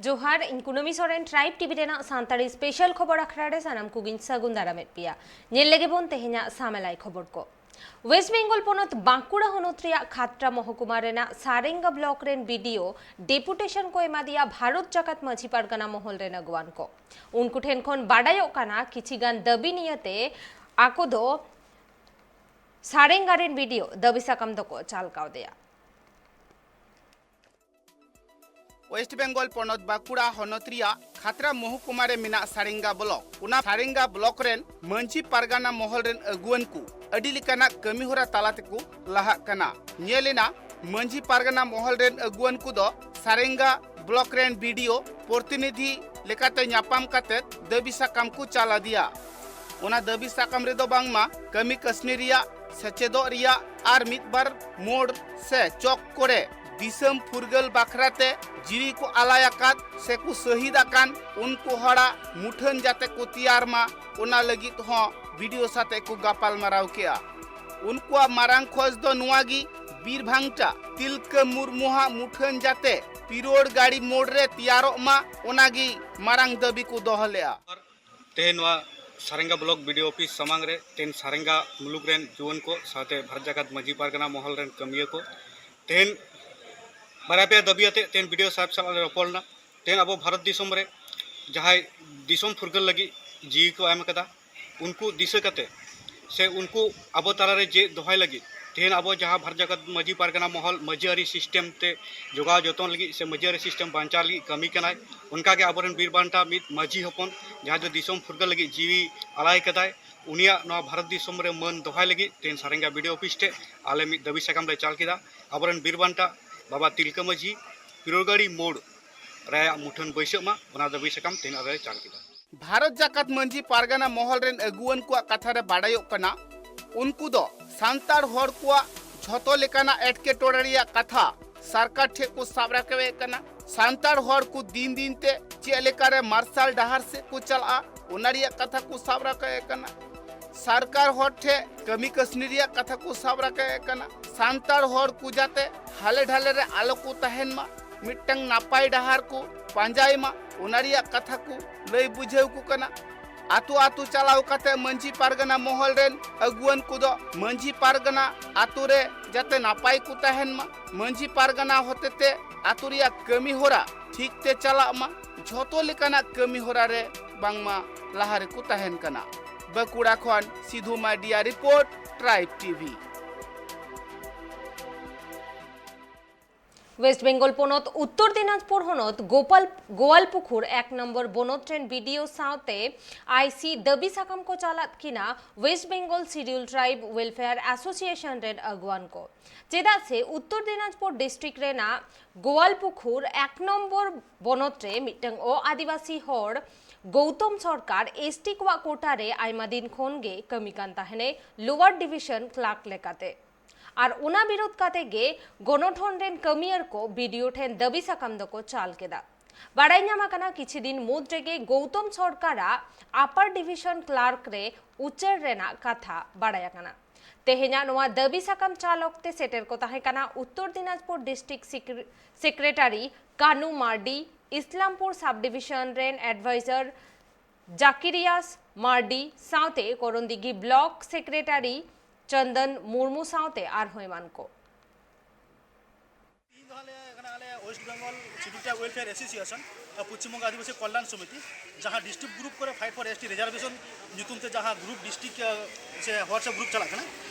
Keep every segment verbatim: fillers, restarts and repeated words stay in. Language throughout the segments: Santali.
ᱡᱚᱦᱟᱨ, ᱤᱧ ᱠᱩᱱᱟᱹᱢᱤ ᱥᱚᱨᱮᱱ, ᱴᱨᱟᱭᱤᱵᱽ ᱴᱤᱵᱷᱤ ᱨᱮᱱᱟᱜ ᱥᱟᱱᱛᱟᱲᱤ ᱥᱯᱮᱥᱟᱞ ᱠᱷᱚᱵᱚᱨ ᱟᱠᱷᱲᱟ ᱨᱮ ᱥᱟᱱᱟᱢ ᱠᱚᱜᱮᱧ ᱥᱟᱹᱜᱩᱱ ᱫᱟᱨᱟᱢᱮᱫ ᱯᱮᱭᱟ᱾ ᱧᱮᱞ ᱞᱮᱜᱮ ᱵᱚᱱ ᱛᱮᱦᱮᱧᱟᱜ ᱥᱟᱢᱮᱞᱟᱭ ᱠᱷᱚᱵᱚᱨ ᱠᱚ᱾ ᱣᱮᱥᱴ ᱵᱮᱝᱜᱚᱞ ᱯᱚᱱᱚᱛ ᱵᱟᱸᱠᱩᱲᱟ ᱦᱚᱱᱚᱛ ᱨᱮᱭᱟᱜ ᱠᱷᱟᱛᱲᱟ ᱢᱚᱦᱚᱠᱩᱢᱟ ᱨᱮᱱᱟᱜ ᱥᱟᱨᱮᱝᱜᱟ ᱵᱞᱚᱠ ᱨᱮᱱ ᱵᱤᱰᱤᱳ ᱰᱮᱯᱩᱴᱮᱥᱚᱱ ᱠᱚ ᱮᱢᱟᱫᱮᱭᱟ ᱵᱷᱟᱨᱚᱛ ᱡᱟᱠᱟᱛ ᱢᱟᱹᱡᱷᱤ ᱯᱟᱨᱜᱟᱱᱟ ᱢᱚᱦᱚᱞ ᱨᱮᱱ ᱟᱹᱜᱩᱣᱟᱱ ᱠᱚ᱾ ᱩᱱᱠᱩ ᱴᱷᱮᱱ ᱠᱷᱚᱱ ᱵᱟᱰᱟᱭᱚᱜ ᱠᱟᱱᱟ ᱠᱤᱪᱷᱤ ᱜᱟᱱ ᱫᱟᱹᱵᱤ ᱱᱤᱭᱟᱹᱛᱮ ᱟᱠᱚ ᱫᱚ ᱥᱟᱨᱮᱝᱜᱟ ᱨᱮᱱ ᱵᱤᱰᱤᱳ ᱫᱟᱹᱵᱤ ᱥᱟᱠᱟᱢ ᱫᱚᱠᱚ ᱪᱟᱞ ᱠᱟᱣᱫᱮᱭᱟ᱾ ᱳᱭᱮᱥᱴ ᱵᱮᱝᱜᱚᱞ ᱯᱚᱱᱚᱛ ᱵᱟᱸᱠᱩᱲᱟ ᱦᱚᱱᱚᱛ ᱨᱮᱭᱟᱜ ᱠᱷᱟᱛᱲᱟ ᱢᱚᱦᱩᱠᱩᱢᱟ ᱨᱮ ᱢᱮᱱᱟᱜ ᱥᱟᱨᱮᱝᱜᱟ ᱵᱞᱚᱠ᱾ ᱚᱱᱟ ᱥᱟᱨᱮᱝᱜᱟ ᱵᱞᱚᱠ ᱨᱮᱱ ᱢᱟᱹᱡᱷᱤ ᱯᱟᱨᱜᱟᱱᱟ ᱢᱚᱦᱚᱞ ᱨᱮᱱ ᱟᱹᱜᱩᱣᱟᱹᱱ ᱠᱚ ᱟᱹᱰᱤ ᱞᱮᱠᱟᱱᱟᱜ ᱠᱟᱹᱢᱤ ᱦᱚᱨᱟ ᱛᱟᱞᱟ ᱛᱮᱠᱚ ᱞᱟᱦᱟᱜ ᱠᱟᱱᱟ᱾ ᱧᱮᱞ ᱮᱱᱟ, ᱢᱟᱹᱡᱷᱤ ᱯᱟᱨᱜᱟᱱᱟ ᱢᱚᱦᱚᱞ ᱨᱮᱱ ᱟᱹᱜᱩᱣᱟᱹᱱ ᱠᱚᱫᱚ ᱥᱟᱨᱮᱝᱜᱟ ᱵᱞᱚᱠ ᱨᱮᱱ ᱵᱤᱰᱤᱳ ᱯᱨᱚᱛᱤᱱᱤᱫᱷᱤ ᱞᱮᱠᱟᱛᱮ ᱧᱟᱯᱟᱢ ᱠᱟᱛᱮ ᱫᱟᱹᱵᱤ ᱥᱟᱠᱟᱢ ᱠᱚ ᱪᱟᱞ ᱟᱫᱮᱭᱟ᱾ ᱚᱱᱟ ᱫᱟᱹᱵᱤ ᱥᱟᱠᱟᱢ ᱨᱮᱫᱚ ᱵᱟᱝᱢᱟ ᱠᱟᱹᱢᱤ ᱠᱟᱹᱥᱱᱤ ᱨᱮᱭᱟᱜ, ᱥᱮᱪᱮᱫᱚᱜ ᱨᱮᱭᱟᱜ ᱟᱨ ᱢᱤᱫ ᱵᱟᱨ ᱢᱳᱲ ᱥᱮ ᱪᱚᱠ ᱠᱚᱨᱮ ᱫᱤᱥᱚᱢ ᱯᱷᱩᱨᱜᱟᱹᱞ ᱵᱟᱠᱷᱨᱟ ᱛᱮ ᱡᱤᱣᱤ ᱠᱚ ᱟᱞᱟᱭ ᱟᱠᱟᱫ ᱥᱮ ᱠᱚ ᱥᱟᱹᱦᱤᱫ ᱟᱠᱟᱱ ᱩᱱᱠᱩ ᱦᱚᱲᱟᱜ ᱢᱩᱴᱷᱟᱹᱱ ᱡᱟᱛᱮ ᱠᱚ ᱛᱮᱭᱟᱨ ᱢᱟ, ᱚᱱᱟ ᱞᱟᱹᱜᱤᱫ ᱦᱚᱸ ᱵᱤᱰᱤᱳ ᱥᱟᱛᱮ ᱠᱚ ᱜᱟᱯᱟᱞ ᱢᱟᱨᱟᱣ ᱠᱮᱜᱼᱟ᱾ ᱩᱱᱠᱩᱣᱟᱜ ᱢᱟᱨᱟᱝ ᱠᱷᱚᱡᱽ ᱫᱚ ᱱᱚᱣᱟ ᱜᱮ, ᱵᱤᱨᱵᱷᱟᱝᱴᱟ ᱛᱤᱞᱠᱟᱹ ᱢᱩᱨᱢᱩᱣᱟᱜ ᱢᱩᱴᱷᱟᱹᱱ ᱡᱟᱛᱮ ᱯᱤᱨᱳᱲ ᱜᱟᱲᱤ ᱢᱳᱲ ᱨᱮ ᱛᱮᱭᱟᱨᱚᱜ ᱢᱟ, ᱚᱱᱟ ᱜᱮ ᱢᱟᱨᱟᱝ ᱫᱟᱹᱵᱤ ᱠᱚ ᱫᱚᱦᱚ ᱞᱮᱜᱼᱟ᱾ ᱛᱮᱦᱮᱧ ᱱᱚᱣᱟ ᱥᱟᱨᱮᱝᱜᱟ ᱵᱞᱚᱠ ᱵᱤᱰᱤᱳ ᱚᱯᱷᱤᱥ ᱥᱟᱢᱟᱝ ᱨᱮ ᱛᱮᱦᱮᱧ ᱥᱟᱨᱮᱝᱜᱟ ᱢᱩᱞᱩᱠ ᱨᱮᱱ ᱡᱩᱣᱟᱹᱱ ᱠᱚ ᱥᱟᱶᱛᱮ ᱵᱷᱟᱨᱚᱛ ᱡᱟᱠᱟᱛ ᱢᱟᱹᱡᱷᱤ ᱯᱟᱨᱜᱟᱱᱟ ᱢᱚᱦᱚᱞ ᱨᱮᱱ ᱠᱟᱹᱢᱤᱭᱟᱹ ᱠᱚ ᱛᱮᱦᱮᱧ ᱵᱟᱨᱭᱟ ᱯᱮᱭᱟ ᱫᱟᱹᱵᱤ ᱟᱛᱮ ᱛᱮᱦᱮᱧ ᱵᱤᱰᱤᱳ ᱥᱟᱦᱮᱵᱽ ᱥᱟᱞᱟᱜ ᱞᱮ ᱨᱚᱯᱚᱲ ᱞᱮᱱᱟ᱾ ᱛᱮᱦᱮᱧ ᱟᱵᱚ ᱵᱷᱟᱨᱚᱛ ᱫᱤᱥᱚᱢ ᱨᱮ ᱡᱟᱦᱟᱸᱭ ᱫᱤᱥᱚᱢ ᱯᱷᱩᱨᱜᱟᱹᱞ ᱞᱟᱹᱜᱤᱫ ᱡᱤᱣᱤ ᱠᱚ ᱮᱢ ᱟᱠᱟᱫᱟ, ᱩᱱᱠᱩ ᱫᱤᱥᱟᱹ ᱠᱟᱛᱮ ᱥᱮ ᱩᱱᱠᱩ ᱟᱵᱚ ᱛᱟᱞᱟᱨᱮ ᱡᱮ ᱫᱚᱦᱚᱭ ᱞᱟᱹᱜᱤᱫ ᱛᱮᱦᱮᱧ ᱟᱵᱚ ᱡᱟᱦᱟᱸ ᱵᱷᱟᱨᱚᱛ ᱡᱟᱠᱟᱛ ᱢᱟᱹᱡᱷᱤ ᱯᱟᱨᱜᱟᱱᱟ ᱢᱚᱦᱚᱞ ᱢᱟᱹᱡᱷᱤ ᱟᱹᱨᱤ ᱥᱤᱥᱴᱮᱢ ᱛᱮ ᱡᱚᱜᱟᱣ ᱡᱚᱛᱚᱱ ᱞᱟᱹᱜᱤᱫ ᱥᱮ ᱢᱟᱹᱡᱷᱤ ᱟᱹᱨᱤ ᱥᱤᱥᱴᱮᱢ ᱵᱟᱧᱪᱟᱣ ᱞᱟᱹᱜᱤᱫ ᱠᱟᱹᱢᱤ ᱠᱟᱱᱟᱭ, ᱚᱱᱠᱟᱜᱮ ᱟᱵᱚᱨᱮᱱ ᱵᱤᱨ ᱵᱟᱱᱴᱟ ᱢᱤᱫ ᱢᱟᱹᱡᱷᱤ ᱦᱚᱯᱚᱱ ᱡᱟᱦᱟᱸᱭ ᱫᱚ ᱫᱤᱥᱚᱢ ᱯᱷᱩᱨᱜᱟᱹᱞ ᱞᱟᱹᱜᱤᱫ ᱡᱤᱣᱤ ᱟᱞᱟᱭ ᱠᱟᱫᱟᱭ, ᱩᱱᱤᱭᱟᱜ ᱱᱚᱣᱟ ᱵᱷᱟᱨᱚᱛ ᱫᱤᱥᱚᱢ ᱨᱮ ᱢᱟᱹᱱ ᱫᱚᱦᱚᱭ ᱞᱟᱹᱜᱤᱫ ᱛᱮᱦᱮᱧ ᱥᱟᱨᱮᱝᱜᱟ ᱵᱤᱰᱤᱳ ᱚᱯᱷᱤᱥ ᱴᱷᱮᱱ ᱟᱞᱮ ᱢᱤᱫ ᱫᱟᱹᱵᱤ ᱥᱟᱠᱟᱢ ᱞᱮ ᱪᱟᱞ ᱠᱮᱫᱟ᱾ ᱟᱵᱚᱨᱮᱱ ᱵᱤᱨ ᱵᱟᱱᱴᱟ ᱵᱟᱵᱟ ᱛᱤᱞᱠᱟᱹ ᱢᱟᱹᱡᱷᱤ ᱯᱤᱨᱳᱲᱜᱟᱲᱤ ᱢᱳᱲ ᱨᱮᱭᱟᱜ ᱢᱩᱴᱷᱟᱹᱱ ᱵᱟᱹᱭᱥᱟᱹᱜ ᱢᱟ, ᱚᱱᱟ ᱫᱟᱹᱵᱤ ᱥᱟᱠᱟᱢ ᱛᱮᱦᱮᱧ ᱟᱞᱮ ᱞᱮ ᱪᱟᱞ ᱠᱮᱫᱟ᱾ ᱵᱷᱟᱨᱚᱛ ᱡᱟᱠᱟᱛ ᱢᱟᱹᱡᱷᱤ ᱯᱟᱨᱜᱟᱱᱟ ᱢᱚᱦᱚᱞ ᱨᱮᱱ ᱟᱹᱜᱩᱣᱟᱹᱱ ᱠᱚᱣᱟᱜ ᱠᱟᱛᱷᱟ ᱨᱮ ᱵᱟᱰᱟᱭᱚᱜ ᱠᱟᱱᱟ, ᱩᱱᱠᱩ ᱫᱚ ᱥᱟᱱᱛᱟᱲ ᱦᱚᱲ ᱠᱚᱣᱟᱜ ᱡᱷᱚᱛᱚ ᱞᱮᱠᱟᱱᱟᱜ ᱮᱴᱠᱮᱴᱚᱬᱮ ᱨᱮᱭᱟᱜ ᱠᱟᱛᱷᱟ ᱥᱚᱨᱠᱟᱨ ᱴᱷᱮᱱ ᱠᱚ ᱥᱟᱵ ᱨᱟᱠᱟᱵᱮᱫ ᱠᱟᱱᱟ᱾ ᱥᱟᱱᱛᱟᱲ ᱦᱚᱲ ᱠᱚ ᱫᱤᱱ ᱫᱤᱱ ᱛᱮ ᱪᱮᱫ ᱞᱮᱠᱟᱨᱮ ᱢᱟᱨᱥᱟᱞ ᱰᱟᱦᱟᱨ ᱥᱮᱫ ᱠᱚ ᱪᱟᱞᱟᱜᱼᱟ, ᱚᱱᱟ ᱨᱮᱭᱟᱜ ᱠᱟᱛᱷᱟ ᱠᱚ ᱥᱟᱵ ᱨᱟᱠᱟᱵᱮᱫ ᱠᱟᱱᱟ᱾ ᱥᱚᱨᱠᱟᱨ ᱦᱚᱲ ᱴᱷᱮᱱ ᱠᱟᱹᱢᱤ ᱠᱟᱹᱥᱱᱤ ᱨᱮᱭᱟᱜ ᱠᱟᱛᱷᱟ ᱠᱚ ᱥᱟᱵ ᱨᱟᱠᱟᱵᱮᱫ ᱠᱟᱱᱟ᱾ ᱥᱟᱱᱛᱟᱲ ᱦᱚᱲ ᱠᱚ ᱡᱟᱛᱮ ᱦᱟᱞᱮ ᱰᱷᱟᱞᱮ ᱨᱮ ᱟᱞᱚ ᱠᱚ ᱛᱟᱦᱮᱱ ᱢᱟ, ᱢᱤᱫᱴᱟᱝ ᱱᱟᱯᱟᱭ ᱰᱟᱦᱟᱨ ᱠᱚ ᱯᱟᱸᱡᱟᱭ ᱢᱟ, ᱚᱱᱟ ᱨᱮᱭᱟᱜ ᱠᱟᱛᱷᱟ ᱠᱚ ᱞᱟᱹᱭ ᱵᱩᱡᱷᱟᱹᱣ ᱠᱚ ᱠᱟᱱᱟ᱾ ᱟᱛᱳ ᱟᱛᱳ ᱪᱟᱞᱟᱣ ᱠᱟᱛᱮ ᱢᱟᱹᱡᱷᱤ ᱯᱟᱨᱜᱟᱱᱟ ᱢᱚᱦᱚᱞ ᱨᱮᱱ ᱟᱹᱜᱩᱣᱟᱹᱱ ᱠᱚᱫᱚ ᱢᱟᱹᱡᱷᱤ ᱯᱟᱨᱜᱟᱱᱟ ᱟᱛᱳ ᱨᱮ ᱡᱟᱛᱮ ᱱᱟᱯᱟᱭ ᱠᱚ ᱛᱟᱦᱮᱱ ᱢᱟ, ᱢᱟᱹᱡᱷᱤ ᱯᱟᱨᱜᱟᱱᱟ ᱦᱚᱛᱮᱛᱮ ᱟᱛᱳ ᱨᱮᱭᱟᱜ ᱠᱟᱹᱢᱤ ᱦᱚᱨᱟ ᱴᱷᱤᱠ ᱛᱮ ᱪᱟᱞᱟᱜ ᱢᱟ, ᱡᱷᱚᱛᱚ ᱞᱮᱠᱟᱱᱟᱜ ᱠᱟᱹᱢᱤ ᱦᱚᱨᱟ ᱨᱮ ᱵᱟᱝᱢᱟ ᱞᱟᱦᱟ ᱨᱮᱠᱚ ᱛᱟᱦᱮᱱ ᱠᱟᱱᱟ᱾ ᱵᱟᱸᱠᱩᱲᱟ ᱠᱷᱚᱱ ᱥᱤᱫᱷᱩ ᱢᱟᱨᱰᱤᱭᱟᱜ report, tribe TV. West Bengal ᱯᱚᱱᱚᱛ ᱩᱛᱛᱚᱨ ᱫᱤᱱᱟᱡᱽᱯᱩᱨ ᱦᱚᱱᱚᱛ ᱜᱳᱯᱟᱞ ᱜᱳᱣᱟᱞᱯᱩᱠᱷᱩᱨ ᱮᱠ ᱱᱚᱢᱵᱚᱨ ᱵᱚᱱᱚᱛ ᱨᱮᱱ ᱵᱤ ᱰᱤ ᱳ ᱥᱟᱶᱛᱮ ᱟᱭ ᱥᱤ ᱫᱟᱹᱵᱤ ᱥᱟᱠᱟᱢ ᱠᱚ ᱪᱟᱞᱟᱜ ᱠᱤᱱᱟ West Bengal scheduled tribe welfare association ᱨᱮᱱ ᱟᱹᱜᱩᱣᱟᱹᱱ ᱠᱚ᱾ ᱪᱮᱫᱟᱜ ᱥᱮ ᱩᱛᱛᱚᱨ ᱫᱤᱱᱟᱡᱽᱯᱩᱨ ᱰᱤᱥᱴᱨᱤᱠᱴ ᱨᱮᱱᱟᱜ ᱜᱳᱣᱟᱞᱯᱩᱠᱷᱩᱨ ᱮᱠ ᱱᱚᱢᱵᱚᱨ ᱵᱚᱱᱚᱛ ᱨᱮ ᱢᱤᱫᱴᱟᱝ ᱚ ᱟᱹᱫᱤᱵᱟᱹᱥᱤ ᱦᱚᱲ ᱜᱳᱣᱛᱚᱢ ᱥᱚᱨᱠᱟᱨ ᱮᱥ ᱴᱤ ᱠᱚᱣᱟᱜ ᱠᱳᱴᱟ ᱨᱮ ᱟᱭᱢᱟ ᱫᱤᱱ ᱠᱷᱚᱱ ᱜᱮ ᱠᱟᱹᱢᱤ ᱠᱟᱱ ᱛᱟᱦᱮᱱᱮ ᱞᱳᱣᱟᱨ ᱰᱤᱵᱤᱡᱚᱱ ᱠᱞᱟᱨᱠ ᱞᱮᱠᱟᱛᱮ᱾ ᱟᱨ ᱚᱱᱟ ᱵᱤᱨᱳᱫᱷ ᱠᱟᱛᱮ ᱜᱮ ᱜᱚᱱᱚᱴᱷᱚᱱ ᱨᱮᱱ ᱠᱟᱹᱢᱤᱭᱟᱹᱨ ᱠᱚ ᱵᱤ ᱰᱤ ᱳ ᱴᱷᱮᱱ ᱫᱟᱹᱵᱤ ᱥᱟᱠᱟᱢ ᱫᱚᱠᱚ ᱪᱟᱞ ᱠᱮᱫᱟ᱾ ᱵᱟᱲᱟᱭ ᱧᱟᱢ ᱟᱠᱟᱱᱟ, ᱠᱤᱪᱷᱩ ᱫᱤᱱ ᱢᱩᱫᱽ ᱨᱮᱜᱮ ᱜᱳᱣᱛᱚᱢ ᱥᱚᱨᱠᱟᱨᱟᱜ ᱟᱯᱟᱨ ᱰᱤᱵᱤᱡᱚᱱ ᱠᱞᱟᱨᱠ ᱨᱮ ᱩᱪᱟᱹᱲ ᱨᱮᱱᱟᱜ ᱠᱟᱛᱷᱟ ᱵᱟᱲᱟᱭ ᱟᱠᱟᱱᱟ᱾ ᱛᱮᱦᱮᱧᱟᱜ ᱱᱚᱣᱟ ᱫᱟᱹᱵᱤ ᱥᱟᱠᱟᱢ ᱪᱟᱞ ᱚᱠᱛᱮ ᱥᱮᱴᱮᱨ ᱠᱚ ᱛᱟᱦᱮᱸ ᱠᱟᱱᱟ ᱩᱛᱛᱚᱨ ᱫᱤᱱᱟᱡᱽᱯᱩᱨ ᱰᱤᱥᱴᱨᱤᱠᱴ ᱥᱮᱠᱨᱮ-, ᱥᱮᱠᱨᱮᱴᱟᱨᱤ ᱠᱟᱱᱩ ᱢᱟᱨᱰᱤ, ᱤᱥᱞᱟᱢᱯᱩᱨ ᱥᱟᱵ ᱰᱤᱵᱤᱡᱚᱱ ᱨᱮᱱ ᱮᱰᱵᱷᱟᱭᱡᱟᱨ ᱡᱟᱠᱤᱨᱤᱭᱟᱥ ᱢᱟᱨᱰᱤ ᱥᱟᱶᱛᱮ ᱠᱚᱨᱚᱱᱫᱤᱜᱷᱤ ᱵᱞᱚᱠ ᱥᱮᱠᱨᱮᱴᱟᱨᱤ ᱪᱚᱱᱫᱚᱱ ᱢᱩᱨᱢᱩ ᱥᱟᱶᱛᱮ ᱟᱨᱦᱚᱸ ᱮᱢᱟᱱ ᱠᱚ᱾ ᱛᱤᱦᱤᱧ ᱫᱚ ᱦᱟᱸᱜ ᱞᱮ ᱠᱟᱱᱟ ᱟᱞᱮ west Bengal scheduled tribe welfare association, Paschim Banga Adivasi Kalyan Samiti, ᱡᱟᱦᱟᱸ ᱰᱤᱥᱴᱨᱤᱠᱴ ᱜᱨᱩᱯ ᱠᱚᱨᱮ fight for S T reservation ᱧᱩᱛᱩᱢ ᱛᱮ ᱡᱟᱦᱟᱸ ᱜᱨᱩᱯ ᱰᱤᱥᱴᱨᱤᱠᱴ, ᱥᱮ WhatsApp ᱜᱨᱩᱯ ᱪᱟᱞᱟᱜ ᱠᱟᱱᱟ᱾